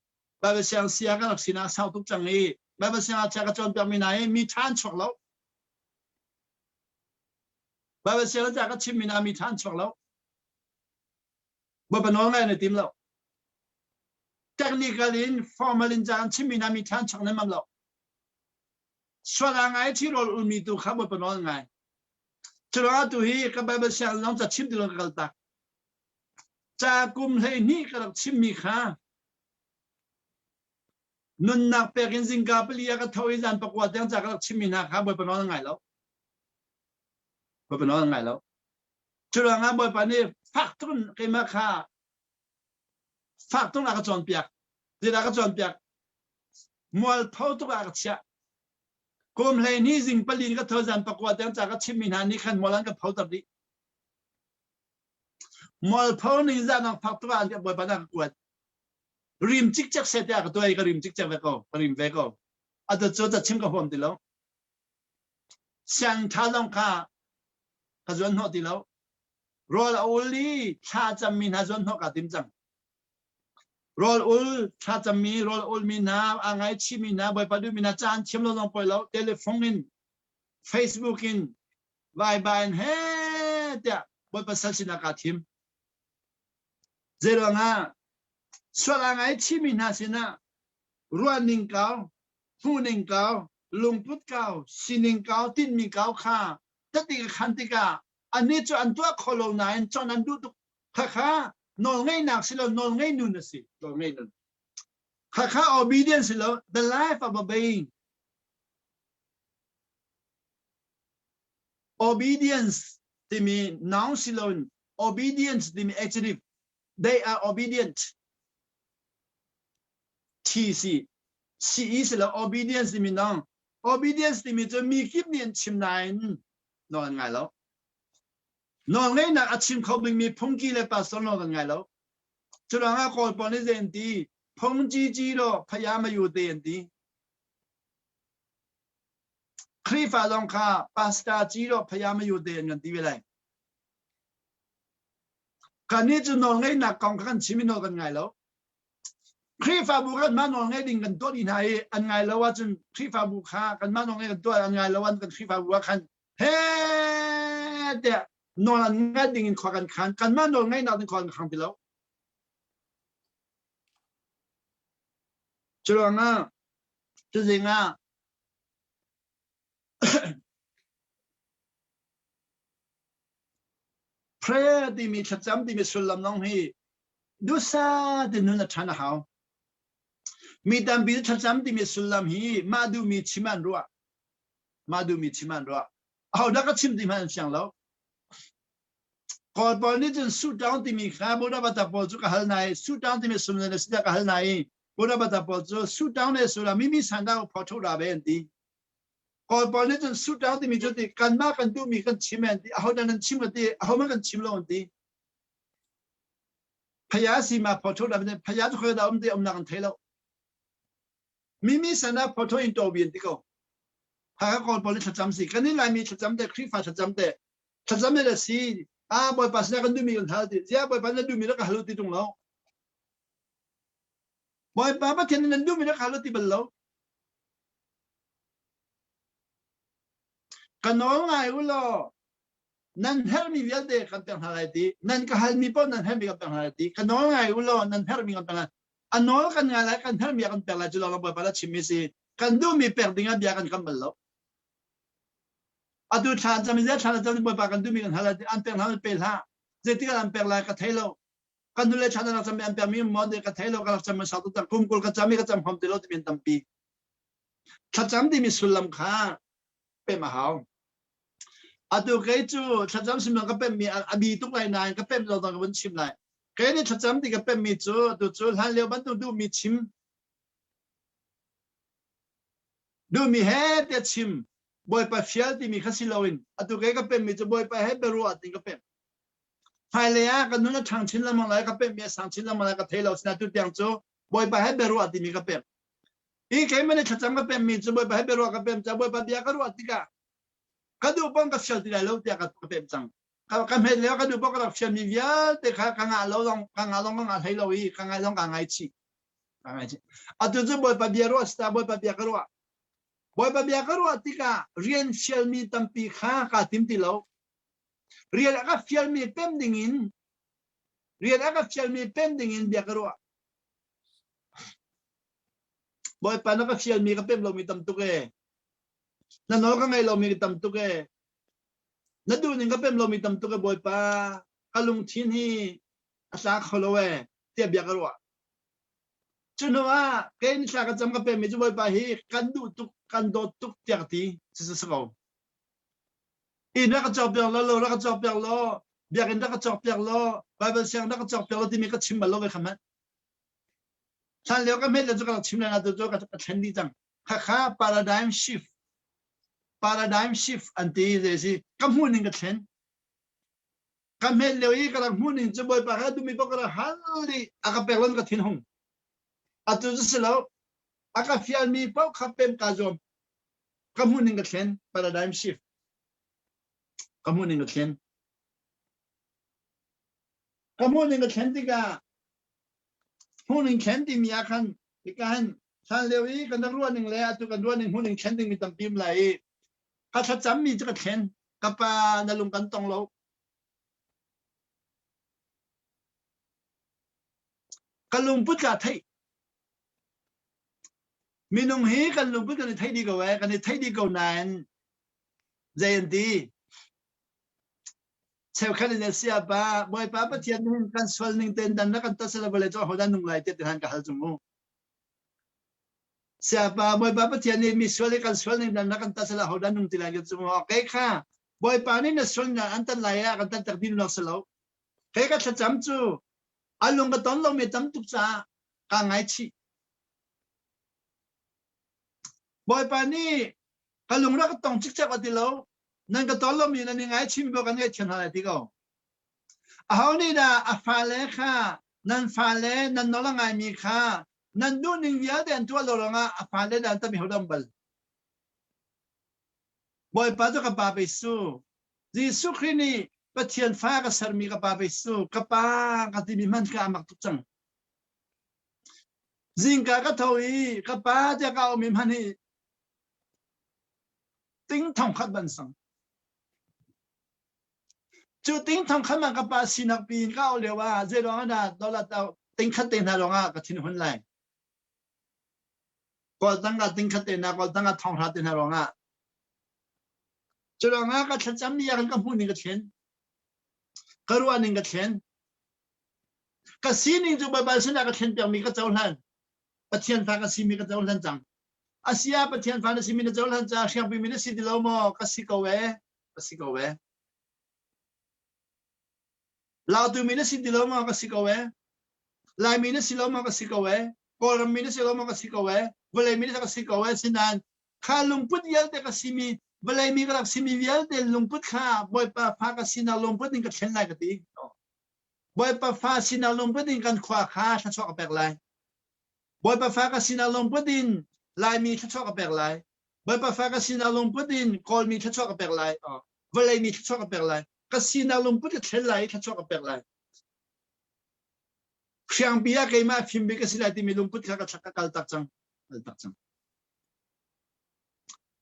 [SPEAKER 1] Bible siang sia ka rak sinak sau tuk cang i Bible siang ah chia ka cawn piak mi na hi mi ṭha an chuak lo. Bible siang ca ka chim mi na mi ṭha an chuak lo. Bawipa nawl ngai na tim lo. Technical in formal in ca an chim mi na mi ṭha an chuak nem lo. Sual a ngai thi rawl ulmi tu kha Bawipa nawl ngai. Curuangah tu hi ka Bible siang zong ca chim ti lo ka kal tak. Ca kum 12 ka rak chimmi kha nunnak pek in zingka pali ah ka tho i zan pakua tiang ca ka rak chimmi hna kha Bawipa nawl ngai lo. Bawipa nawl ngai lo. Curuangah Bawipa nih fak tuk in keimah kha fak tuk a ka cawnpiak. Zeidah ka cawnpiak? Mualpho tuk ah ka chiah. Kum 12 zing pali in ka tho zan pakua tiang ca ka chimmi hna nih khan mual an ka photer dih. Mualpho ning zahnak phak tuk ah Bawipa nih a ka kuat. Rim cikcek seh tiah ka tuah i ka rim cikcek ve ko, ka rim ve ko. Atu cu ca chim ka huam ti lo. Siang ṭha zong kha ka zuan hnawh ti lo. Rawl a ul i thla cammi hna zuan hnawh kaa tim cang. Rawl ul thlacammi rawl ulmi hna aa ngaichihmi hna Bawipa duhmi hna caan thiam lo zong poi lo telephone in Facebook in Viber in he tiah Bawipa sal sinah kaa thim. Zeiruangah sual aa ngaichihmi hna sinah ruahning kau, hmuhning kau, lungput kau, sining kau, tinhmi kau kha tati ka khan tikah annih cu an tuah kho lo nain chawnh an duh tuk Khakha nawlngeihnak si lo nawlngei nun a si nawlngei nun. Khakha obedience si lo the life of obeying. Obedience timi noun si lo obedience timi adjective. They are obedient. T si C E si lo obedience timi noun. Obedience timi cu mi kip nih an chim nain nawl an ngai lo. Nawlngeihnak a chim kho dingmi phungki le pastor nawl kan ngai lo. Curuangah Kawl pawl nih zei an ti? Phung cici law phaya mayu te an ti. Khrihfa zong kha pastor ci law phaya mayu te an kan ti ve lai. Kannih cu nawlngeihnak kong kha kan chim i nawl kan ngai lo. Khrihfabu kanmah nawlngeih ding kan tuah dih hna i an ngai lo ahcun Khrihfabu kha kanmah nawlngeih kan tuah an ngai lo an kan Khrihfabu ah khan he tiah nawl an ngaih ding in khua kan khan kanmah nawl ngeihnak ding khua kan khang ti lo. Curuangah tuzing ah Prayer timi thlacam timi sullam lawng hi dusa ti nun a ṭhan a hau. Mi tampi thlacam timi sullam hi mah duhmi chim an ruah. Mah duhmi chim an ruah. Ahodah ka chim ti hmanh an fiang lo. Kawl pawl nih cun suhṭaung timi kha Buddha pawl cu ka hal nai, suhṭaung timi sullam na si ka hal nai. Buddha pawl cu suhṭaung le sullam mimi san dah pho ṭha ve an ti. Kawl pawl nih cun suhṭaung timi cu ti kanmah kan duhmi kan chim an ti. Ahodah nan chim an ti, ahohmanh kan chim lo an ti. Phaya si ma pho ṭha ve phaya cu khoi dah um ti umnak an thei lo. Mimi san ah photo in to bi an ti ko. Hakha Kawl pawl nih thlacam si. Kan nih Laimi thlacam te, Khrihfa thlacam te, thlacam le si. Ah Bawipa sinah kan duhmi kan hal ti. Ziah Bawipa na duhmi na ka hal ti tung lo. Bawipa Pathian nan duhmi na ka hal ti bal lo. Ka nawl ngai u law nan herhmi vialte kan pek hna lai ti. Nan ka halmi paoh nan herhmi kan pek hna lai ti. Ka nawl ngai u law nan herhmi kan pek hna. A nawl kan ngai lai kan herhmi kan pek lai cu lawng Bawipa na chimmi si. Kan duhmi pek ding ah bia kan kam bal lo. Atu thla an cam i thla an cam i Bawipa kan duhmi kan hal an pek hlah pe hlah. Zeitik ah an pek lai ka thei lo. Kan nule thla an rak cam i an pekmi maw ka thei lo ka rak cam sau tuk kum 20 ka cam i ka cam hom ti lo timi an tampi. Thlacam timi sullam kha pem a hau. Atu kei cu thlacam sullam ka pemmi a bi tuk lai nain ka pem lo dang ka vun chim lai. Kei nih thlacam ti ka pemmi cu atu cu hlan lio bantuk duhmi chim duhmi he te chim Bawipa fial timi kha si loin atu kei ka pemmi cu Bawipa he biaruah tin ka pem. Hmailei ah ka nun a ṭhang chin lengmang lai ka pemmi a sang chin lengmang lai ka thei lo sinain tu tiang cu Bawipa he biaruah timi ka pem. Hi keimah nih thlacam ka pemmi cu Bawipa he biaruah ka pem caah Bawipa bia ka ruah tikah ka duh paoh ka fial ti lai lo tiah ka pem cang. Ka hmet lio ka duh paoh ka rak fialmi vialte kha ka ngah lo zong ka ngah zong ka ngah hlei lo i ka ngai zong ka ngaichih. Ka ngaichih. Atu cu Bawipa bia ruah sita Bawipa bia ka ruah. Bawipa bia ka ruah tikah rian fialmi tampi kha kaa tim ti lo. Rian a ka fialmi pem dingin rian a ka fialmi pem dingin bia ka ruah. Bawipa na ka fialmi ka pem lomi tam tuk ee. Na nawl ka ngaih lomi ka tam tuk ee. Na duhning ka pem lomi tam tuk ee Bawipa. Ka lungthin hi a tla kho lo ee tiah bia ka ruah. Cu hnu ah kei ni thla ka cam ka pemmi cu Bawipa hi kan duh tuk kan dawt tuk tiah ka ti. Si si ko. Inn rak ka cawk piak law, lo rak ka cawk piak law, biakinn rak ka cawk piak law, Bible siang rak ka cawk piak law timi ka chim bal lo ve kha hmanh. Hlan lio ka hmet le cu ka rak chim lai tu cu ka thlen dih cang. Khakha paradigm shift. Paradigm shift an ti zei si ka hmuh ning ka thlen. Ka hmet lio i ka rak hmuh ning cu Bawipa kha dumi paoh ka rak hal i a ka pek lon ka thin hung. Atu cu si lo. A ka fialmi paoh kha pem ka zuam. Ka hmuh ning ka thlen. Paradigm shift. Ka hmuh ning ka thlen. Ka hmuh ning ka thlen tikah hmuhning thlen timi ah khan hika hin hlan lio i kan rak ruah ning le atu kan ruah ning hmuhning thlen dingmi tampi um lai i ka thlacammi cu ka thlen ka pa na lung kan tong lo ka lungput ka theih minung hi kan lungput kan i theih dih ko eh kan i theih dih ko nain zei an ti Cheukhat in a pa Bawipa Pathian nih kan sual ning tein dan na kan tat sela vawlei cu ahodah nung lai tiah tihan ka hal cung mu. Siapa Bawipa Pathian nih mi sual i kan sual ning dan na kan tat sela ahodah nung ti lai kan cung kei kha Bawipa nih na sual na an tan lai ah kan tan tak din lak selo. Kei ka thlacam cu a lung ka ton lo mi tam tuk caah ka ngaichih. Bawipa nih ka lung rak tong cikcek a ti lo. Nan ka ton lomi nan i ngaichim bu kan ngaihthiam hna lai ti ko. Aho nih dah a fale kha nan fale nan nawl a ngaimi kha nan duhning vialte an tuah lo ruangah a fale dah an tami hodam bal. Bawipa cu ka pa pe su. Jesuh Khrih nih Pathian fa ka sermi ka pa pei su ka pa ka timi hmanh kha a mak tuk cang. Zingka ka tho i ka pa tiah ka aumi hmanh hi ting thong khat ban sang. Cu ting thong khat man ka pa sinak piin ka au lio ah zei ruang ah dah dollar ting khat te hna lawng ah ka thin hun lai. Kawl tangka ting khat te hna kawl tangka thong hra te hna ruang ah cu ruang ah ka thlacam mi ah khan ka hmuh ning ka thlen. Ka ruah ning ka thlen. Ka sining cu Baibal sinah ka thlen piakmi ka cohlan. Pathian fa ka simi ka cohlan cang. Asia Pathian fa na simi na cohlan caah hriangpi mi na si ti lo maw? Ka si ko ee. Ka si ko ee. Lautu mi na si ti lo maw? Ka si ko ee. Laimi na si lo maw? Ka si ko ee. Kawlram mi na si lo maw? Ka si ko ee. Vawlei mi na ka si ko ee. Sinain kha lungput vialte ka simi vawlei mi ka rak simi vialte lungput kha Bawipa fa ka sinak lungput in ka thlen lai ka ti. Bawipa fa sinak lungput in kan khua kha thluachuah ka pek lai. Bawipa fa ka sinak lungput in Laimi thluachuah ka pek lai. Bawipa fa ka sinak lungput in Kawlmi thluachuah ka pek lai. Vawleimi thluachuah ka pek lai. Ka sinak lungput ka thlen lai i thluachuah ka pek lai. Hriangpi ah keimah fim bik ka si lai timi lungput kha ka ka kal tak cang. Kal tak cang.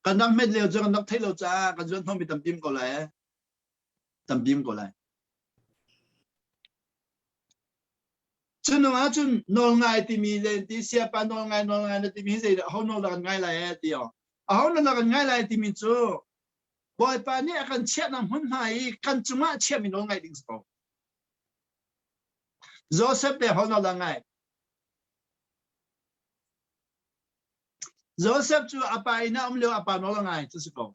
[SPEAKER 1] Kan rak hmet lio cu kan rak theih lo caah kan zuan hnawmi tampi ko lai. Tampi ko lai. Cunung ahcun nawlngai timi le ti siapa nawlngai nawlngai na timi hi zeidah ho nawl dah kan ngai lai eh ti aw. Aho nawl dah kan ngai lai timi cu Bawipa nih a kan chiahnak hmunhma i kan cungah chiahmi nawl ngaih ding si ko. Joseph le ho nawl dah ngai? Joseph cu a pa inn ah um lio a pa nawl a ngai cu si ko.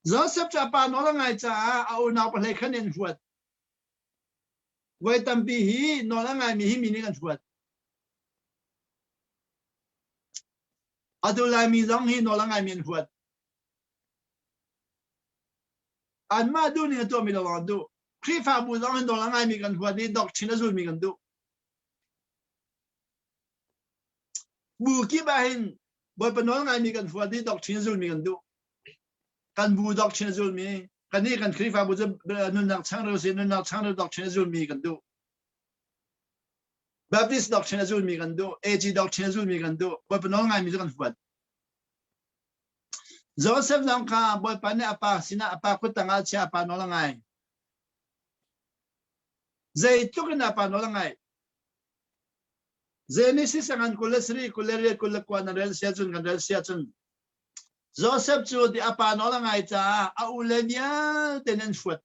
[SPEAKER 1] Joseph cu a pa nawl a ngai caah a unau pahlei khan in huat. Voi tampi hi nawl a ngaimi hi mi nih an huat. Atu Laimi zong hi nawl a ngaimi an huat. Anmah duh ning a tuahmi lawng an duh. Khrihfabu zong hi nawl a ngaimi kan huat i doctrine a zulmi kan duh. Bu kip ah hin Bawipa nawl ngaimi kan huat i doctrine a zulmi kan duh. Kan bu doctrine a zulmi, kannih kan Khrihfabu cu nunnak changreu si nunnak changreu doctrine a zulmi kan duh. Baptist doctrine a zulmi kan duh, AG doctrine a zulmi kan duh, Bawipa nawl ngaimi cu kan huat. Joseph zong kha Bawipa nih a pa sinah a pa kut tangah chia a pa nawl a ngai. Zeitluk in a pa nawl a ngaih. Genesis a ngan 23, 28, 29 na rel sia cun kan rel sia cun Joseph cu ti a pa nawl a ngai caah a ule vialte nih an hruat.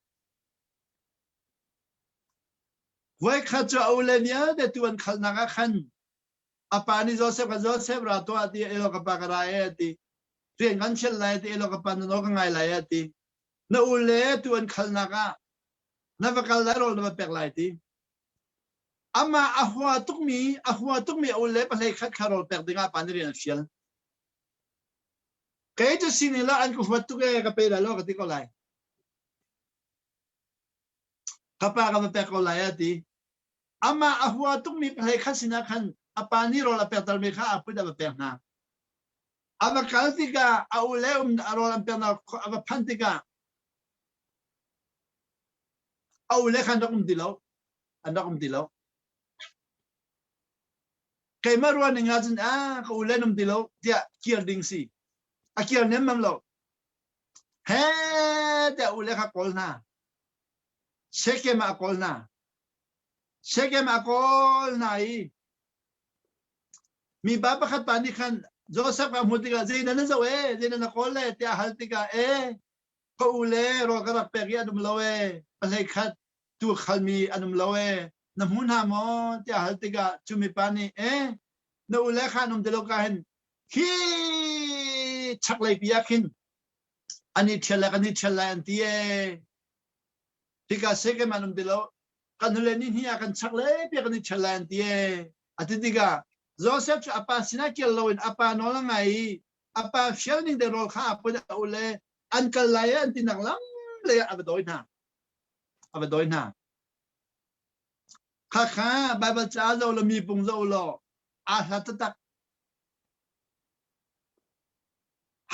[SPEAKER 1] Voikhat cu a ule vialte tu an khalnak ah khan a pa nih Joseph kha Joseph ra tuah ti elaw ka pa ka ra e ti rian kan fial lai ti elaw ka pa na nawl ka ngai lai e ti na ule tu an khalnak ah na va kal lai rawl na va pek lai ti amah a hua tukmi a hua tukmi a ule pahlei khat kha rawl pek dingah pa nih rian a fial Kei cu sini la an ka huat tuk e ka pe lai lo ka ti ko lai. Ka pa ka va pek ko lai a ti. Amah a hua tukmi pahlei khat sinah khan a pa nih rawl a pektermi kha a put a va pek hna. A va kal tikah a u le um a rawl an peknak a va phanh tikah a u le kha an rak um ti lo. An rak um ti lo. Keimah ruah ning ahcun ah ka u le um ti lo tiah kir ding si. A kir nemmam lo. He tiah u le kha kawl hna. Shekem ah a kawl hna. Shekem ah a kawl hna i mipa pakhat pa nih khan Joseph kha hmuh tikah zei nan zoh e zei nan kawl le tiah hal tikah e ka u le rawl ka rak pek i an um lo e pahlei khat tu khalmi an um lo e na hmu hna maw tiah hal tikah cu mipa nih e na u le kha an um ti lo ka hin khi chaklei pi ah khin an i ṭhial lai kan i ṭhial lai an ti e hika Shekem an um ti lo kan nule ni hnih ah kan chaklei pi kan i ṭhial lai an ti e a ti tikah Joseph cu a pa sinah kir loin a pa nawl a ngai i a pa fial ning te rawl kha a put a u le an kal lai an tinak lam lei ah a va dawi hna a va dawi hna. Khakha Baibal ca zoh law mi pung zoh law aa hlat taktak.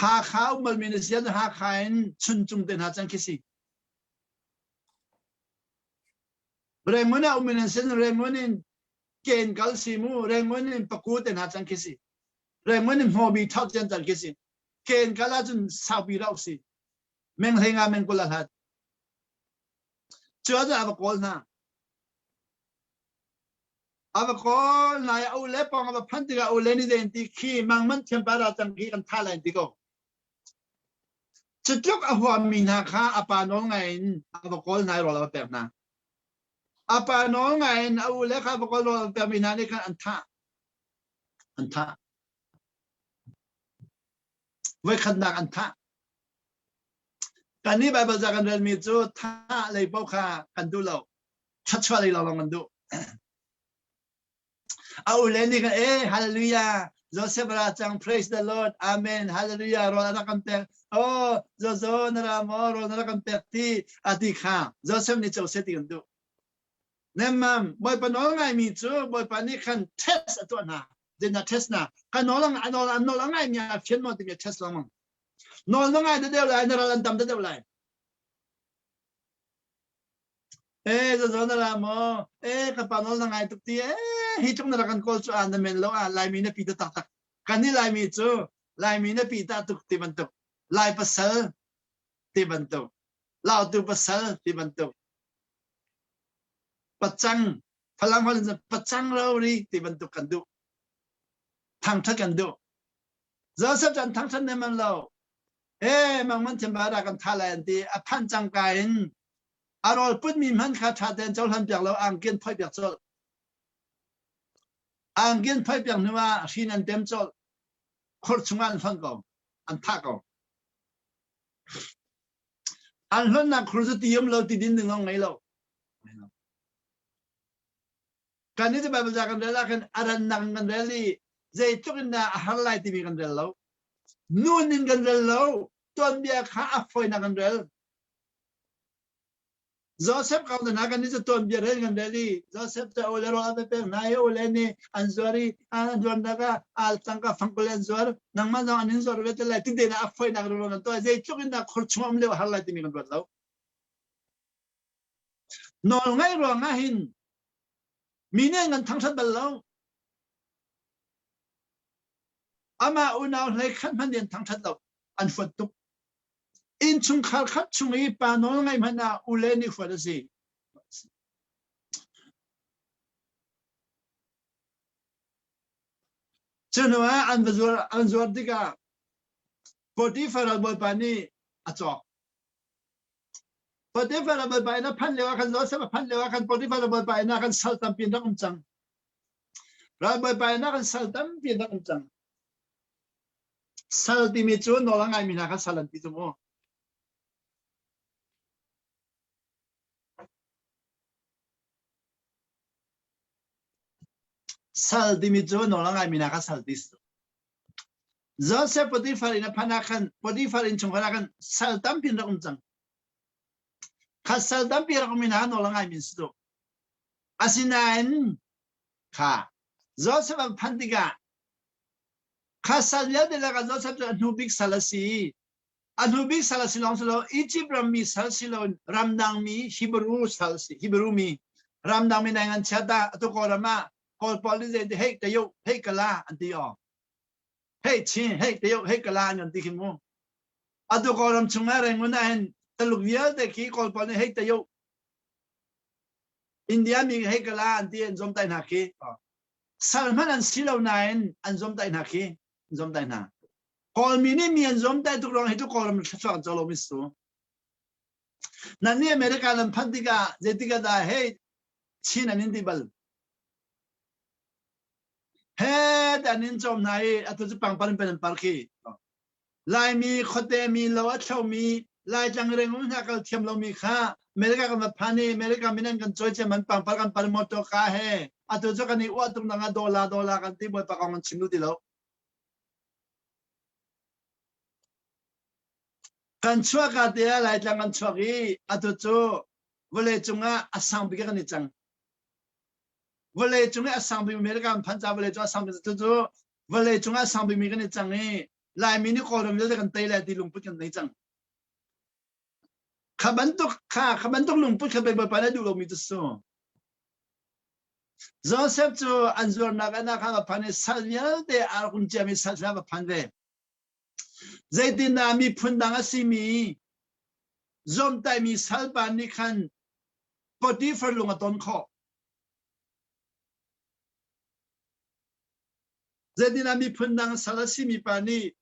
[SPEAKER 1] Hakha um balmi na si ahcun Hakha in Chuncung te hna cang khi si. Rangoon ah um in an sin Rangoon in ken kal si mu Rangoon in paku te hna cang khi si. Rangoon in hmawbi thok chan cang khi si. Ken kal ahcun saupi rau si. Meng hlei nga meng kul a hlat. Cu ahcun a va kawl hna. A va kawl hna i a u le pawng a va phanh tikah a u le nih zei an ti khi mang man thiam pa ra cang khi kan thah lai an ti ko. Cutluk a huammi hna kha a pa nawl ngai in a va kawl hna i rawl a va pek hna. A pa nawl ngai in a ule kha a va kawl rawl a va pekmi hna nih khan an thah. An thah. Voikhatnak an thah. Kannih Baibal ca kan relmi cu thah lei paoh kha kan duh lo. Thluachuah lei lawnglawng kan duh. A ule nih khan eh hallelujah Joseph ra cang praise the Lord amen hallelujah rawl a rak kan pek oh Jojo na ra maw rawl na rak kan pek ti a ti kha Joseph nih co seh ti kan duh nemmam Bawipa nawl ngaimi cu Bawipa nih khan test a tuah hna zeina test na ka nawl a nawl an nawl a ngaimi a fian maw timi a test lengmang nawl na ngai deuh lai na ral an tam deuh lai Eh zazo na ra maw? Eh ka pa nawl na ngai tuk ti. Eh hi tluk na rak kan kawl cu a na men lo ah Laimi na pi ta taktak. Kan nih Laimi cu Laimi na pi ta tuk ti bantuk. Lai pasal ti bantuk. Lautu pasal ti bantuk. Pacang Falam holh in pacang rori ti bantuk kan duh. Thangthat kan duh. Joseph cu an thangthat ne man lo. Eh mangman thiam ba ra kan tha lai an ti. A phanh cangka in a rawl putmi hmanh kha ṭha tein cohlan piak lo angki an phoih piak colh. Angki an phoih piak hnu ah hrin an tem colh. Khur chungah an hlonh ko. An thah ko. An hlonhnak khur cu ti um lo ti din ding zong ngei lo. Kan nih Bible ca kan rel ah khan a rannak in kan rel i zeitluk in dah a har lai timi kan rel lo. Nun in kan rel lo. Tuanbia kha a fawinak kan rel. Joseph kong hna kan nih cu tuanbia rel kan rel i Joseph cu ole rawl a pek hna i ole nih an zuar i an zuarnak ah al tangka fangkul an zuar nangmah zong an in zuar ve te lai ti te a fawinak ro kan tuah zeitluk in dah khur chung um lio har lai timi kan ruat lo. Nawl ngaih ruang ah hin mi nih an kan thangṭhat bal lo. Amah unau hlei khat hmanh nih an thangṭhat lo. An huat tuk. Innchungkhar khat chung i pa nawl ngaih hmanh ah ule nih huat a si. Cu hnu ah an va zuar, an zuar tikah Potifar bawipa nih a cawk. Potifar bawipa inn a phanh lio ah khan Joseph a phanh lio ah khan Potifar bawipa inn ah khan sal tampi an rak um cang. Ral bawipa inn ah khan sal tampi an rak um cang. Sal timi cu nawl a ngaimi hna kha sal an ti cu mu. Sal timi cu nawl a ngaimi hna kha sal ti si. Joseph Potifar inn a phanh ah khan Potifar inn chungkhar ah khan sal tampi an rak um cang. Kha sal tampi rak um in hna nawl a ngaimi an si tuk. Asinain kha Joseph an phanh tikah kha sal vialte lakah Joseph cu a hnu bik sal a si. A hnu bik sal a si lawng si lo Egypt rammi sal si lo ramdang mi Hebrew sal si Hebrew mi ramdang mi nai ngan chiat dah atu Kawlram ah Kawl pawl nih zei hei tayo hei kala an ti aw hei chin hei tayo hei kala an ti khi mu atu Kawlram chungah Rangoon ah hin Taluk vialte khi Kawl pawl nih hei tayo India mi hei kala an ti an zom tai hna khi sal hmanh an si lo nain an zom tai hna khi an zom tai hna Kawlmi nih mi an zom tai tuk ruang hi tu Kawlram thluachuah an co lo mi su nan nih America nan phanh tikah zeitik ah dah hei Chin an in ti bal he an in cawm hna i atu cu pangpar in pen an par khi Laimi khuate mi lo a thlomi Laitlang reng um hna kal thiam lomi kha America kan va phan i America min an kan cawi ciam an pangpar kan par motor ka he atu cu kan i uah tuk nang ah dola dola kan ti bawipa kong an chim duh ti lo kan chuah ka te ah Laitlang kan chuak i atu cu vawlei cungah a sang bik kan i cang vawlei cung i a sang bik America kan phan ca vawlei cung a sang bik cu cu vawlei cung ah a sang bikmi kan i cang i Laimi nih Kawlram vialte kan tei lai ti lungput kan nei cang. Kha bantuk kha kha bantuk lungput kha Bawipa nih duh lomi cu su. Joseph cu an zuarnak an kha va phan i sal vialte aa rak um ciami sal sinah va phan ve. Zeitindah miphun dang a simi zawmtaihmi salpa nih khan Potifar lung a ton khawh? Zeitindah miphun dang sal a simi pa nih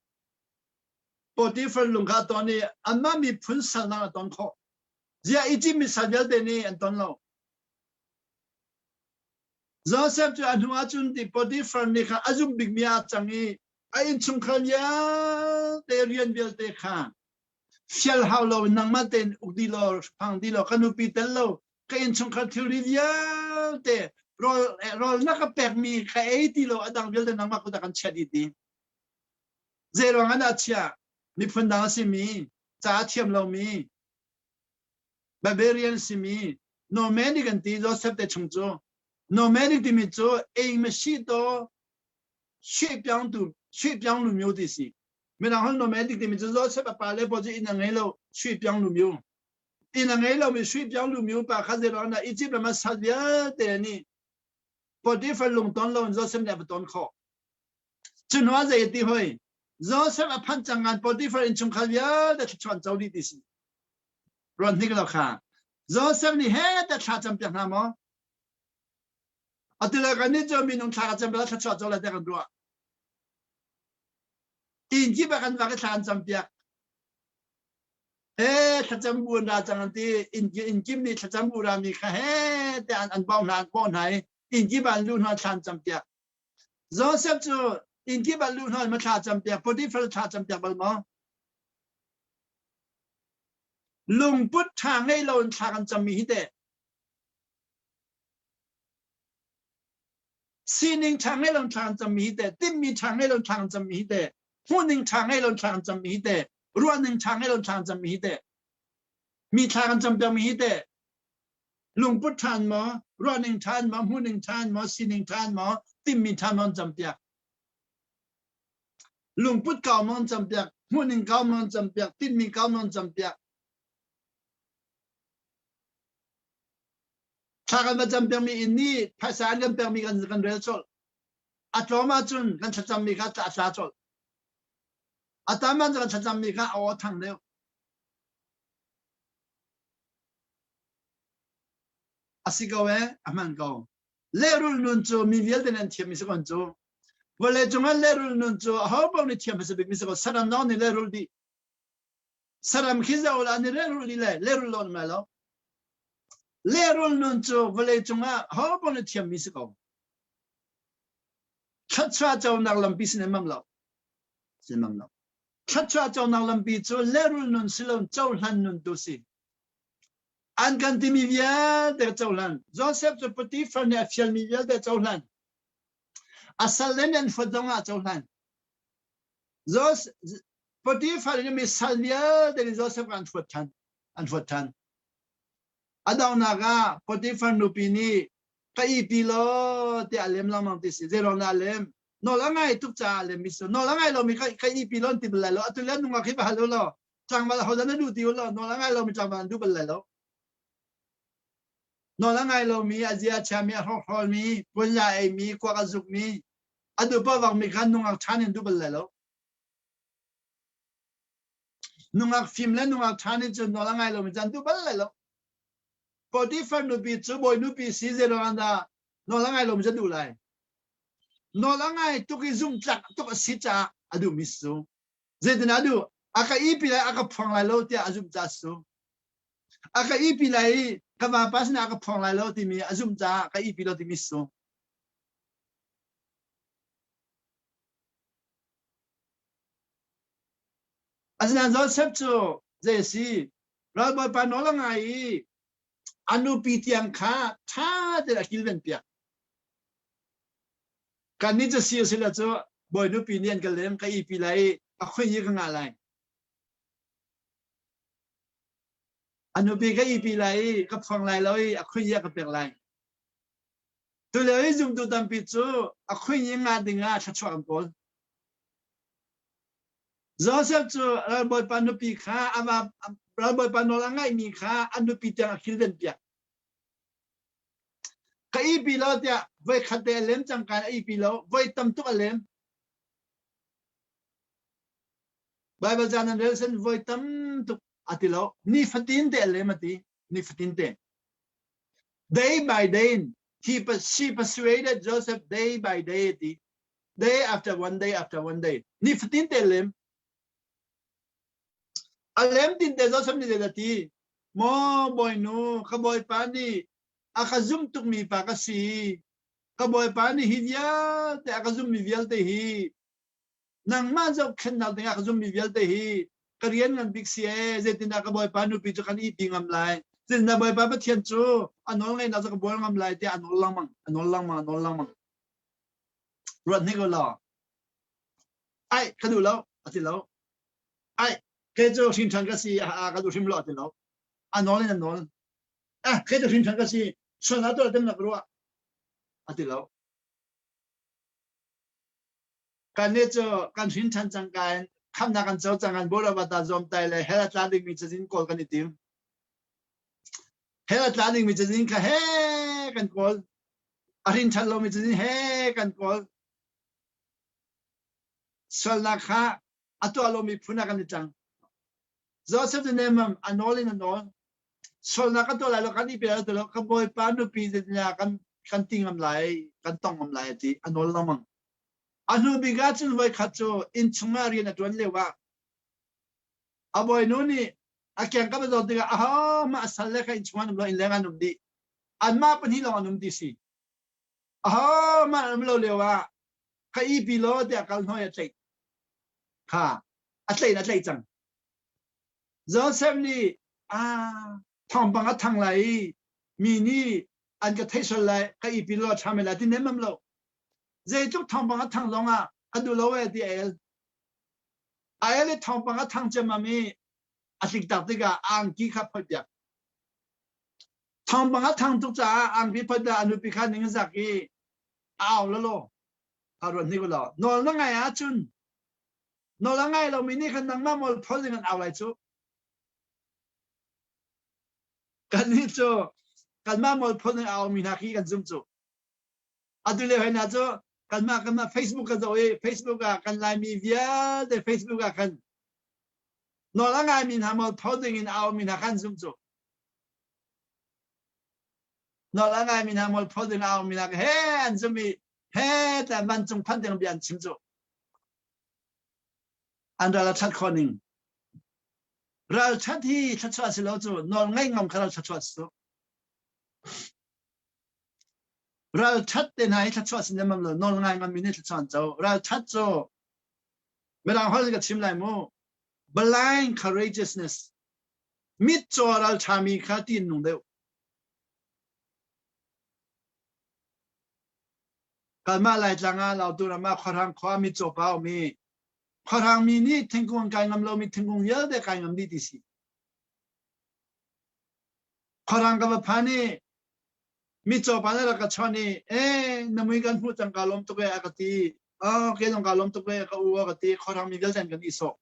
[SPEAKER 1] Potifar lung kha a ton i anmah miphun salnak a ton khawh? Ziah Izipt mi sal vialte nih an ton lo? Joseph cu a hnu ahcun ti Potifar nih khan a zumh bikmi ah a cang i a innchungkhar vialte rian vialte kha fial hau lo nangmah tein uk dih law phang dih law ka nupi tel lo ka innchungkhar thilri vialte rawl rawl na ka pekmi ka ei ti lo a dang vialte nangmah kut ah kan chiah dih ti. Zei ruang ah dah chiah? Miphun dang a simi, ca a thiam lomi, Barbarian simi, nomadic an ti Joseph te chung cu. Nomadic timi cu ei ma si to sui piang tu sui piang lu myo ti si. Mirang holh nomadic timi cu Joseph a pa le pawl cu inn a ngei lo sui piang lu myo. Inn a ngei lomi sui piang lu myo pa kha zei ruang dah Egypt ram ah sal vialte nih Potiphar lungton lo in Joseph nih a va ton khawh. Cu hnu ah zei a ti hoi? Joseph a phanh cang ngan Potiphar innchungkhar vialte thluachuah co dih ti si. Ruat hnik lo kha. Joseph nih he te thla cam piak hna maw? Atu le kan nih cu minung thla ka cam bel thluachuah co lai te kan ruah. Inn kip ah kan vak i thla an cam piak. He thlacam bu an ra cang an ti. Inn inn kip nih thlacam bu ra mi kha he te an an bawh hna an bawh hna i inn kip ah an luh hna thla an cam piak. Joseph cu inn kip ah luh hna ma thla cam piak Potiphar thla cam piak bal maw? Lungput ṭha ngei lo in thla kan cammi hi teh sining ṭha ngei lo in thla kan cammi hi teh timhmi ṭha ngei lo in thla kan cammi hi teh hmuhning ṭha ngei lo in thla kan cammi hi teh ruahning ṭha ngei lo in thla kan cammi hi teh mi thla kan campiakmi hi teh lungput ṭhan maw ruahning ṭhan maw hmuhning ṭhan maw sining ṭhan maw timhmi ṭhan maw an campiak Lungput kau maw an campiak, hmuhning kau maw an campiak, tinhmi kau maw an campiak. Thla kan va campiakmi inn nih phaisa an kan pekmi kan kan rel colh. A tlawm ahcun kan thlacammi kha a tla colh. A tam ahcun kan thlacammi kha a aw a thang deuh. A si ko ee, a hman ko. Lehrul nun cu mi vialte nih an thiammi si kon cu. Vawlei cungah lehrul nun cu aho paoh nih thiam hmasa bikmi si ko. Saram lawng nih lehrul dih. Saram khi zoh la nih lehrul dih le lehrul lawn mai lo. Lehrul nun cu vawlei cungah aho paoh nih thiammi si ko. Thluachuah conak lampi si nemam lo. Si nemam lo. Thluachuah conak lampi cu lehrul nun si lo cohlan nun tu si. An kan timi vialte cohlan. Joseph cu Potiphar nih a fialmi vialte cohlan. A sal le an huat zong ah cohlan. Potiphar nih mi sal vialte nih Joseph an huat ṭhan. An huat ṭhan. A donghnak ah Potiphar nupi nih ka ihpi law tiah a lem lengmang ti si. Zeiruang dah a lem? Nawl a ngai tuk caah a lem mi si. Nawl a ngai lomi ka ihpi law an ti bal lai lo. Atu le nungak hi va hal u law tlangval ahodah na duh ti u law nawl a ngai lomi tlangval an duh bal lai lo. Nawl a ngai lomi, a zia a chiami, a hrawkhrolmi, puanza a eimi, kuak a zukmi, a duh paoh vakmi kha nungak ṭha nih an duh bal lai lo. Nungak fim le nungak ṭha nih cun nawl a ngai lomi cu an duh bal lai lo. Potifar nupi cu bawi nupi si zeiruang dah nawl a ngai lomi cu a duh lai. Nawl a ngai tuk i zumhtlak tuk a si caah a duhmi si cu. Zeitin a duh? A ka ihpi lai, a ka phuang lai lo tiah a zumh caah si cu. A ka ihpi lai i ka vapa sinah a ka phuang lai lo timi a zumh caah ka ihpi lo timi si cu. Asinain Joseph cu zei a si? Ralbawipa nawl a ngai i a nupi tiang kha ṭha tein a kilven piak. Kannih cu si a si lo cu bawi nupi nih an ka lem ka ihpi lai i a khui i ka ngah lai. A nupi ka ihpi lai i ka phuang lai lo i a khui i a ka pek lai. Tulio i zumtu tampi cu a khui i ngah ding ah thluachuah an kawl. Joseph cu ralbawipa nupi kha a va ralbawipa nawl a ngaihmi kha a nupi tiang a kilven piak. Ka Ka ipi lo tiah voi khat te a lem cang kan a ipi lo, voi tam tuk a lem. Bible ca nan rel sen voi tam tuk a ti lo. Ni fatin te a lem a ti. Ni fatin te. Day by day he she persuaded Joseph day by day a ti. Day after one day after one day. Ni fatin te lem. A lem tin te Joseph nih zei a ti? Maw bawinu, ka bawipa nih a ka zumh tukmi pa ka si. Ka bawipa nih hi vialte a ka zumhmi vialte hi nangmah zohkhenhnak dingah ka zumhmi vialte hi ka rian ngan bik si ee. Zeitindah ka bawipa nupi cu kan ihpi ngam lai? Zeitindah bawipa Pathian cu a nawl ngeihnak cu ka bual ngam lai tiah a nawl lengmang, a nawl lengmang, a nawl lengmang. Ruat hnik u law. Ai, ka duh lo, a ti lo. Ai, kei cu hrin ṭhan ka si, a ka duh hrim lo, a ti lo. A nawl in a nawl. Eh, kei cu hrin ṭhan ka si, sualnak tuah tem nak ruah, a ti lo. Kan nih cu kan hrin ṭhan cang ka in khamnak kan co cang kan bawlawata zuam tai le hell a tla dingmi cazin kawl kan i tim. Hell a tla dingmi cazin kha he kan kawl. A hrin ṭhan lomi cazin he kan kawl. Sualnak kha a tuah lomi phun ah kan i cang. Joseph the name a nawl in a nawl. Sualnak kan tuah lai lo, kan i pe lai lo, ka bawipa nupi zeitindah kan kan ti ngam lai, kan tong ngam lai ti a nawl lengmang. A hnu bik ah cun voikhat cu inn chung ah rian a ṭuan lio ah a bawinu nih a kengkam a zawt tikah ahohmah a sal le kha inn chung an um lo, inn leng an um dih. Anmah pahnih lawng an um ti si. Ahohmah an um lo lio ah ka ipi law tiah kal hnoi a tlaih. Kha a tlaih in a tlaih cang. Joseph nih ah thawngpang a thang lai i mi nih an ka theih sual lai ka ipi law ṭha men lai ti nemmam lo. Zeitluk thawngpang a thang zong ah ka duh lo e ti a el. A el i thawngpang a thang ciammam i a tlik tak tikah a angki kha phoih piak. Thawngpang a thang tuk caah angki phoih piak a nupi kha ning a zak i a au lalaw. A ruat hnik law nawl na ngai ahcun nawl a ngai lomi nih khan nangmah mawl phol ding an au lai cu. Kannih cu kanmah mawl phol ding a aumi hna khi kan zum cu. Atu lio hna cu kanmah kanmah Facebook kan zoh i Facebook ah kan Laimi vialte Facebook ah khan nawl a ngaimi hna mawl phol ding in a aumi hna khan zum cu. Nawl a ngaimi hna mawl phol ding a aumi hna he an zum i he ta vancung phanh ding bia an chim cu. An ral a that khawh ning. Ralṭhat hi thluachuah si lo cu nawl ngaih ngam kha ralṭhat si. Ralṭhat te hna hi thluachuah si lemmam lo nawl ngai ngam mi nih thluachuah an co. Ralṭhat cu mirang holh in ka chim lai mu. Blind courageousness. Mitcaw ralṭha mi kha ti nung deuh. Kanmah Laitlang ah Lautu ram ah khuahrang khua mitcaw pa um i Khuahrang mi nih thingkung an kai ngam lomi thingkung vialte kai ngam dih ti si. Khuahrang ka va phan i mitcaw pa nih rak ka chawnh i ee na mui kan hmuh cang ka lawm tuk e a ka ti. Oh ke zong ka lawm tuk e ka u a ka ti. Khuahrang mi vialte an kan i sawh.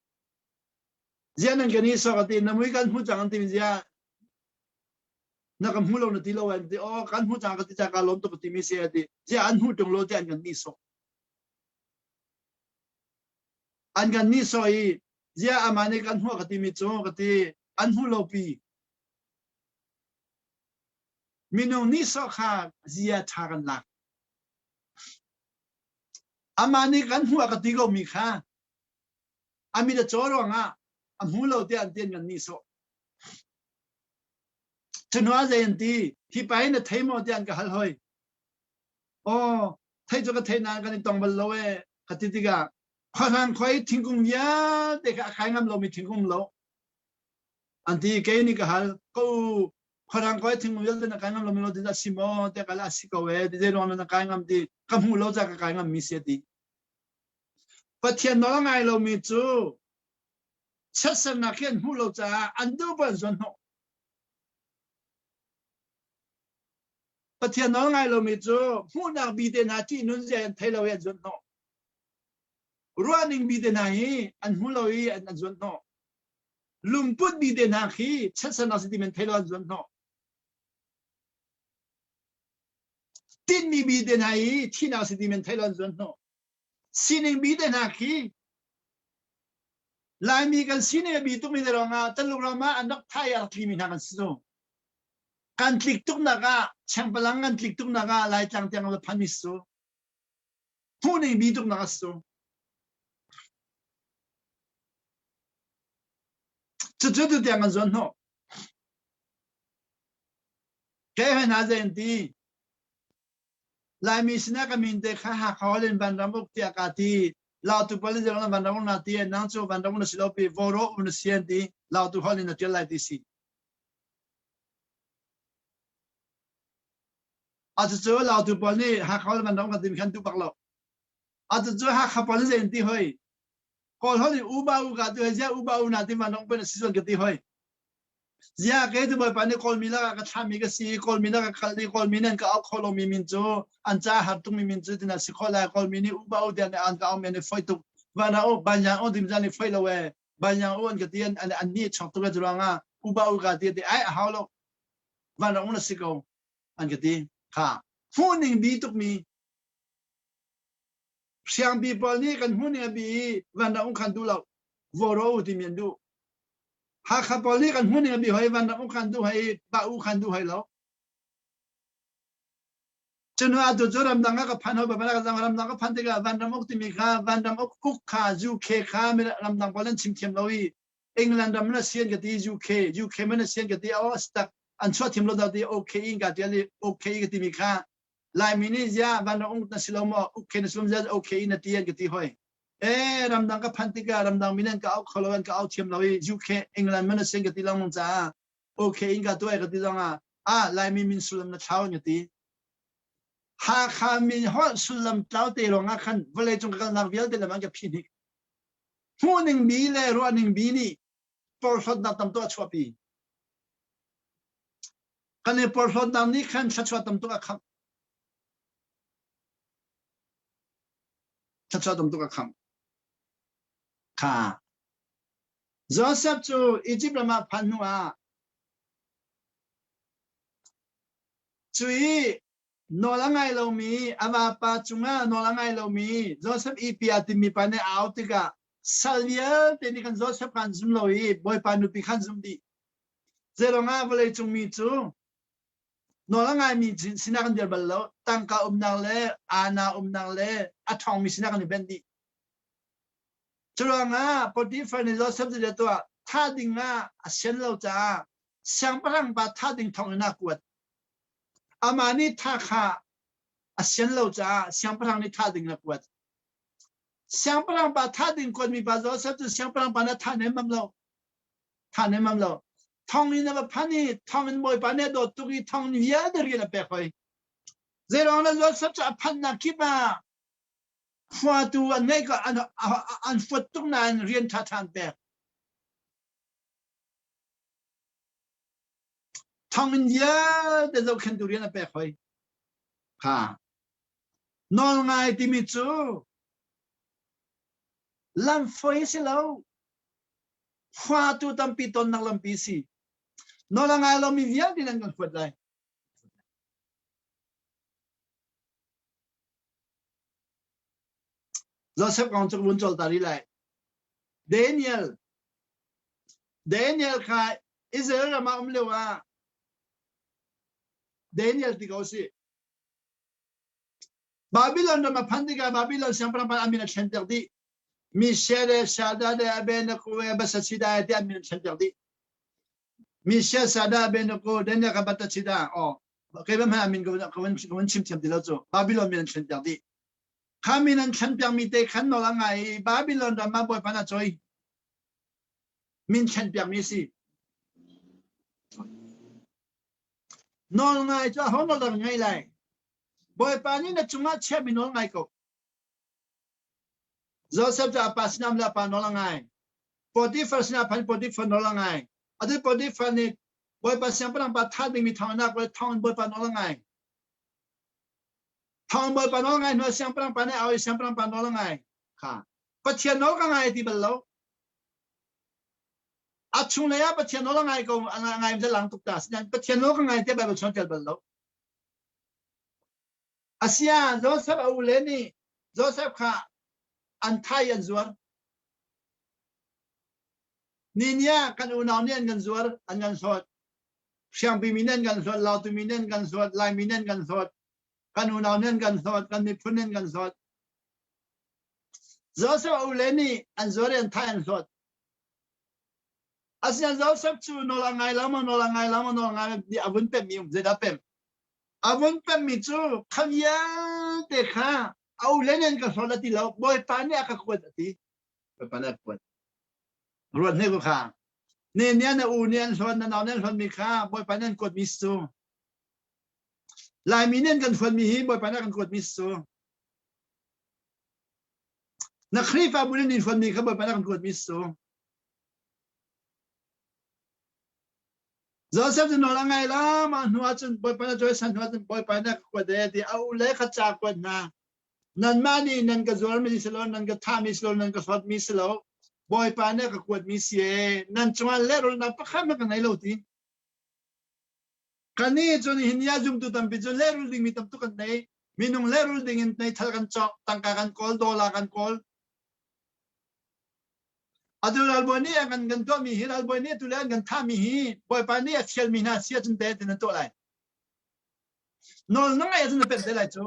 [SPEAKER 1] Zia nan kan i sawh ka ti na mui kan hmuh cang an ti mi zia na ka hmu lo na ti lo an ti. Oh kan hmuh cang ka ti ca ka lawm tuk ka ti mi si a ti. Zia an hmuh tung lo ti an kan ni sawh. An kan nihsawh i ziah amah nih kan hmuh ka timi cu ka ti an hmu lo pi. Minung nihsawh kha zia ṭha kan lak. Amah nih kan hmuh a ka ti ko mi kha a mit a caw ruangah a hmu lo tiah an ti an kan nihsawh. Cu hnu ah zei an ti hi pa hi na thei maw tiah an ka hal hoi. Aw thei cu ka thei nain kan i tong bal lo ee ka ti tikah khuahlang khua i thingkung vialte kha a kai ngam lomi thingkung lo an ti kei nih ka hal ko khuahlang khua i thingkung vialte na kai ngam lomi lo ti a si maw tiah ka a si ko ee ti zei ruang na kai ngam ti ka hmuh lo ca ka kai ngam mi si a ti Pathian nawl a ngai lomi cu chiatsernak hi an hmuh lo caah an duh ban zuan hnawh Pathian nawl ngai lomi cu hmuhnak bi te hna ṭihnun zia an thei lo i an zuan hnawh. Ruahning bi te hna hi an hmu lo i an zuan hnawh. Lungput bi te hna khi chiatsernak si ti men thei lo an zuan hnawh. Tinmi bi te hna i thihnak si ti men thei lo an zuan hnawh. Sining bi te hna khi Laimi kan sining a bi tukmi te ruangah Taluk ram ah an rak thai a rak tlimi hna kan si cu. Kan tlik tuknak ah chengpalang kan tlik tuknak ah Laitlang tiang va phan mi si cu. Hmuhning bi tuknak a si cu. Cucu tu tiang kan zuan hnawh. Kei hoi hna zei an ti? Laimi sinah ka min te kha Hakha holh in vanram uk tiah kaa ti. Lautu pawl in zeirang vanram uk na ti nang cu vanram uk na si lo pi vawro um na si an ti. Lautu holh in na ṭial lai ti si. A cucu Lautu pawl nih Hakha holh vanram uk kan timi khan duh bak lo. A cucu Hakha pawl nih zei an ti hoi? Kawl holh in uba u ka ti hoi, ziah uba u na ti vanram uk na si zuan ka ti hoi. Ziah kei tu Bawipa nih Kawlmi lakah ka thlahmi ka si i Kawlmi lakah ka kal i Kawlmi nih an ka auh khawh lomi min cu an caah har tukmi min cu tina si khawh lai. Kawlmi nih upa u tiah an ka auh mi an i foih tuk. Van ah u banyang u tim zan i foih lo ee. Banyang u an ka ti an an ni chok tuk e ruangah upa u ka ti ti ai a hau lo. Van ah u na si ko an ka ti. Kha hmuhning bi tukmi Siangpi pawl nih kan hmuhning a bi i van rak um khan duh lo. Vawro u timi an duh. Hakha pawl nih kan hmuhning a bi hoi van rak um khan duh hoi ba u khan duh hoi lo. Cunu atu cu ramdang ah ka phan hoi ba ka zang ramdang ka phan tikah vanram uk timi kha vanram uk uk kha UK kha ramdang pawl an chim thiam lo i England ram na sian ka ti UK UK man na sian ka ti oh tak an chuah thiam lo da ti OK in ka tial i OK ka timi kha Laimi nih ziah vanram uk na si lo maw UK na si lo ziah OK na ti an ka ti hoi e ramdang ka phan tikah ramdang mi nan ka au kho lo an ka au thiam lo i UK England man na sian ka ti lang caah OK in ka tuai ka ti zong ah ah Laimi min sullam na thlau an ka ti Hakha min holh sullam tlau te lawng ah khan vawlei cung ka kalnak vialte lam an ka phi hnik hmuhning bi le ruahning bi nih porhlawtnak tam tuk a chuahpi kan i porhlawtnak nih khan thluachuah tam tuk a khamh thluachuah tam tuk a khamh kha Joseph cu Egypt ram ah phan hnu ah cu i nawl a ngai lomi a vapa cungah nawl a ngai lomi Joseph i pia timi pa nih a au tikah sal vialte nih khan Joseph kha an zum lo i Bawipa nupi khan zum dih. Zeiruangah vawlei cung mi cu nawl a ngaimi sinah kan dir bal lo, tangka umnak le ana umnak le a ṭhawngmi sinah kan i benh dih. Curuangah Potifar nih Joseph cu tuah thah ding ah a sian lo caah siangpahrang pa thah ding thong in a kuat. Amah nih thah kha a sian lo caah siangpahrang nih thah ding a kuat. Siangpahrang pa thah ding kuatmi pa Joseph cu siangpahrang pa nih a thah nemmam lo. Thah nemmam lo. Thong in a va phan i thong in bawipa nih a dawt tuk i thong vialte rian a pek hoi. Zeiruang dah Joseph cu a phanhnak kip ah khuatu an ngeih ko an fuat tuk nain rian ṭha ṭha an pek. Thonginn vialte zohkhenhtu rian a pek hoi. Ha. Nawlngai timi cu lam foi si lo. Huatu tampi tonnak lampi si. Nawl a ngai lomi vialte nan kan huat lai. Joseph kong cu vun cawl ta rih lai. Daniel Daniel kha Israel ram ah um lio ah Daniel ti ko si. Babylon ram a phan tikah Babylon siangpahrang pa a min a thlenter dih. Mishel le Shada le Abednego le Basasida tiah min an thlenter dih. Mishel, Shada, Abednego, Daniel ka Batasida oh kei ba hmai min ka ka van chim thiam ti lo cu Babylon min an thlenter dih. Kha min an thlen piakmi te khan nawl a ngai i Babylon ram ah Bawipa na choi. Min thlen piakmi si. Nawl ngai cu aho nawl dah ngai lai? Bawipa nih na cungah chiahmi nawl ngai ko. Joseph cu a pa sinah le a pa nawl a ngai. Potifar sinah phan Potifar nawl a ngai. Atu Potifar nih Bawipa siangpahrang pa thah dingmi thawngnak le thawng Bawipa nawl a ngai. Thawng Bawipa nawl ngai hnu siangpahrang pa nih a au i siangpahrang pa nawl a ngai. Kha Pathian nawl ka ngai ti bal lo. A chunglei ah Pathian nawl a ngai ko a ngai lang tuk ta. Pathian nawl ka ngai ti Bible chung tel bal lo. Asia Joseph a ule nih Joseph kha an thai an zuar. Ninia kan unau nih an kan zuar, an kan hlawt. Siangpi mi nih an kan hlawt, Lautu mi nih an kan hlawt, Laimi nih an kan hlawt, kan unau nih an kan hlawt, kan miphun nih an kan hlawt. Joseph a ule nih an zuar i an thai an hlawt. Asinain Joseph cu nawl a ngai lo maw, nawl a ngai lo maw, nawl a ngai lo a vun pemmi um zeidah pem? A vun pemmi cu kha vialte kha a ule nih an ka hlawt a ti lo, Bawipa nih a ka kuat a ti. Bawipa nih a kuat. Ruat hne ko kha. Ne nih na u nih an hlawt, na nau nih an hlawtmi kha Bawipa nih an kuatmi si cu. Laimi nih an kan hlawtmi hi Bawipa nih a kan kuatmi si cu. Na Khrihfabu nih an hlawtmi kha Bawipa nih a kan kuatmi si cu. Joseph cu nawl a ngai la mah hnu ah cun Bawipa na cawisan hnu ah cun Bawipa na ka kuat e ti a u le kha ca kuat hna. Nanmah nih nan ka zuarmi si lo, nan ka thahmi si lo, nan ka hlawtmi si lo, Bawipa nih a ka kuatmi si e, nan cungah lehrulhnak pakhat hmanh ka ngei lo ti. Kannih cu nihin ni ah zumtu tampi cu lehrulh dingmi tam tuk kan nei. Minung lehrulh dingin meithal kan cawk, tangka kan kawl, dollar kan kawl. Atu ralbawi nih a kan kan tuahmi hi ralbawi nih atu le an kan thahmi hi Bawipa nih a thialmi hna si ahcun te tin an tuah lai. Nawl na ngaih ahcun na pemh te lai cu.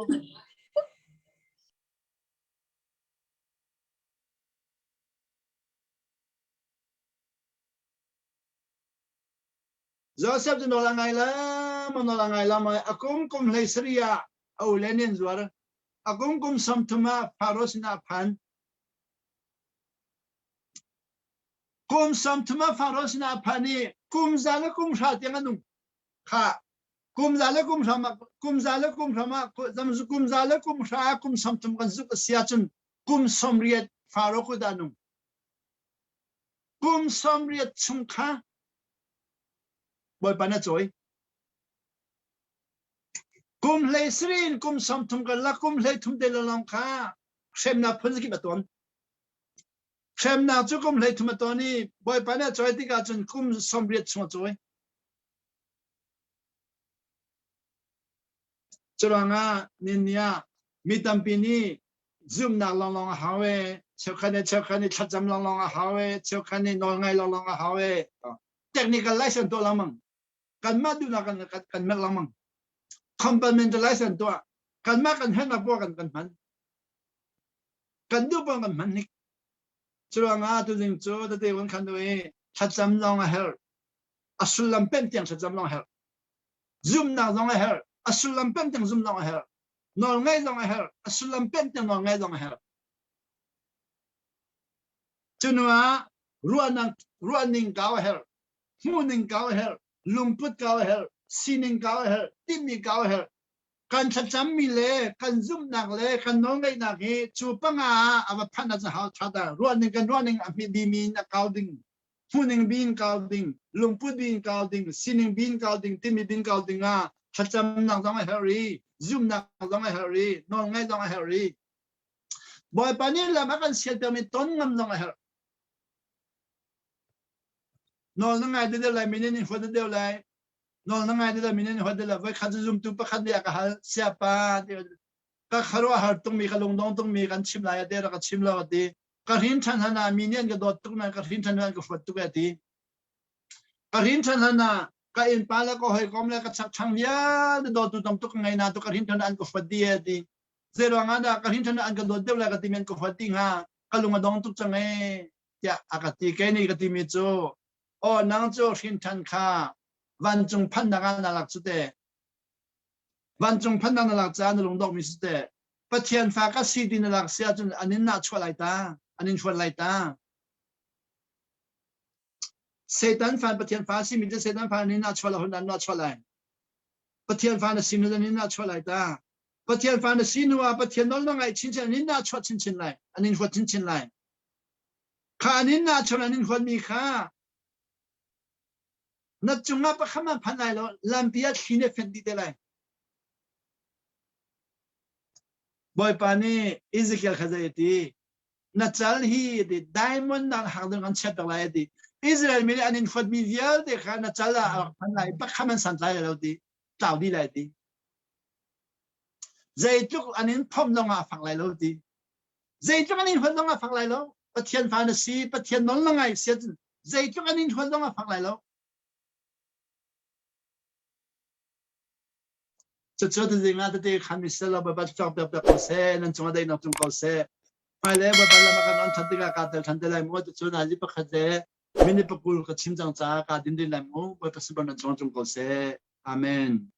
[SPEAKER 1] Joseph cu nawl a ngai lam, nawl a ngai lam. A kum kum hlei sarih ah a ule nih an zuar. A kum kum 30 ah Faro sinah a phan. Kum 30 ah Faro sinah a phan i kum za le kum hra tiang a nung. Kha kum za le kum hra kum za le kum hra kum za le kum hra kum 30 kan zuk a si ahcun kum 80 Faro kut ah nung. Kum 80 chung kha Bawipa na cawi. Kum hlei sarih in kum 30 kan lak kum hlei thum te lawng kha hremnak phun zakip a tawn. Hremnak cu kum hlei thum a tawn i Bawipa nih a cawi tikah cun kum 80 chung a cawi. Curuangah ninni ah mi tampi nih zumhnak lawnglawng a hau e, cheukhat nih cheukhat nih thlacam lawnglawng a hau e, cheukhat nih nawlngaih lawnglawng a hau e. Technical license tuah lengmang. Kanmah duhnak kan kan kan merh lengmang. Complementary license tuah. Kanmah kan herhnak poah kan kan hman. Kan duh poah kan hman hnik. Curuangah tuzing cu tete kun khan i thlacam lawng a herh. A sullam pemh tiang thlacam lawng a herh. Zumhnak zong a herh. A sullam pemh tiang zumh zong a herh. Nawlngaih zong a herh. A sullam pemh tiang nawlngaih zong a herh. Cunu ah ruahnak ruahning kau a herh. Hmuhning kau a herh. Lungput kau a herh. Sining kau a herh. Tinhmi kau a herh. Kan thlacammi le kan zumhnak le kan nawlngaihnak hi cu panga ah a va phanh ah hau ṭha ruahning kan ruahning a hmit bimi in a kau ding hmuhning bin kau ding, lungput bin kau ding, sining bin kau ding, timi bin kau ding ah thlacamnak zong a herh i, zumhnak zong a herh i, nawlngaih zong a herh i, Bawipa nih lam a kan sialtermi ton ngam zong a herh. Nawl na ngai deuh lai, minin in huat deuh lai. Nawl na ngai deuh minin in huat deuh lai. Voi khat zumtu pakhat nih a ka hal, siapa, ka kharuahhar tungmi, ka lungdong tungmi kan chim lai ate rak ka chim lo ati. Ka hrin ṭhan hlan ah mi nih an ka dawt tuk nain ka hrin ṭhan hlan an ka huat tuk e ti. Ka hrin ṭhan hlan ah ka innpa le ka hawikom le ka chakchang vialte dawtu tam tuk ka ngei na tu ka hrin ṭhan ah an ka huat dih e ti. Zei ruang ah dah ka hrin ṭhan ah an ka dawt deuh lai ka timi an ka huat dih hnga. Ka lung a dong tuk cang e tiah a ka ti. Kei nih ka timi cu aw nang cu hrin ṭhan kha vancung phannak ah na lak cu te. Vancung phannak na lak caah na lungdongmi si teh. Pathian fa ka si ti na lak si ahcun an in nahchuah lai ta, an in hruat lai ta. Satan fa Pathian fa si mi cu Satan fa an in nahchuah lo hun an nahchuah lai. Pathian fa na si nu an in nahchuah lai ta. Pathian fa na si nu ah Pathian nawl na ngaih chinchin an in nahchuah chinchin lai, an in huat chinchin lai. Kha an in nahchuah an in huatmi kha Na cungah pakhat hmanh phan lai lo, lampi ah thli nih fenh dih te lai. Bawipa nih Ezekiel kha zei a ti? Na cal hi ti diamond nak hak ding kan chiat lai a ti. Israel mi nih an in huatmi vialte kha na cal ah a rak phan lai, pakhat hmanh santlai lai lo ti, tlau dih lai ti. Zeitluk an in phomh zong ah fak lai lo ti. Zeitluk an in huat zong ah fak lai lo. Pathian fa na si, Pathian nawl na ngai siat zeitluk an in huat zong ah fak lai lo. Cucu tuzing ah tete khan mi sel Bawipa cawk piak piak ko seh, nan cungah daihnak tlung ko seh. Hmailei Bawipa lam ah kan on ṭhan tikah kaa tel ṭhan te lai mu. Cucu nazi pakhat le minute pakul ka chim cang caah kaa din din lai mu. Bawipa sunparnak nan cungah tlung ko seh. Amen.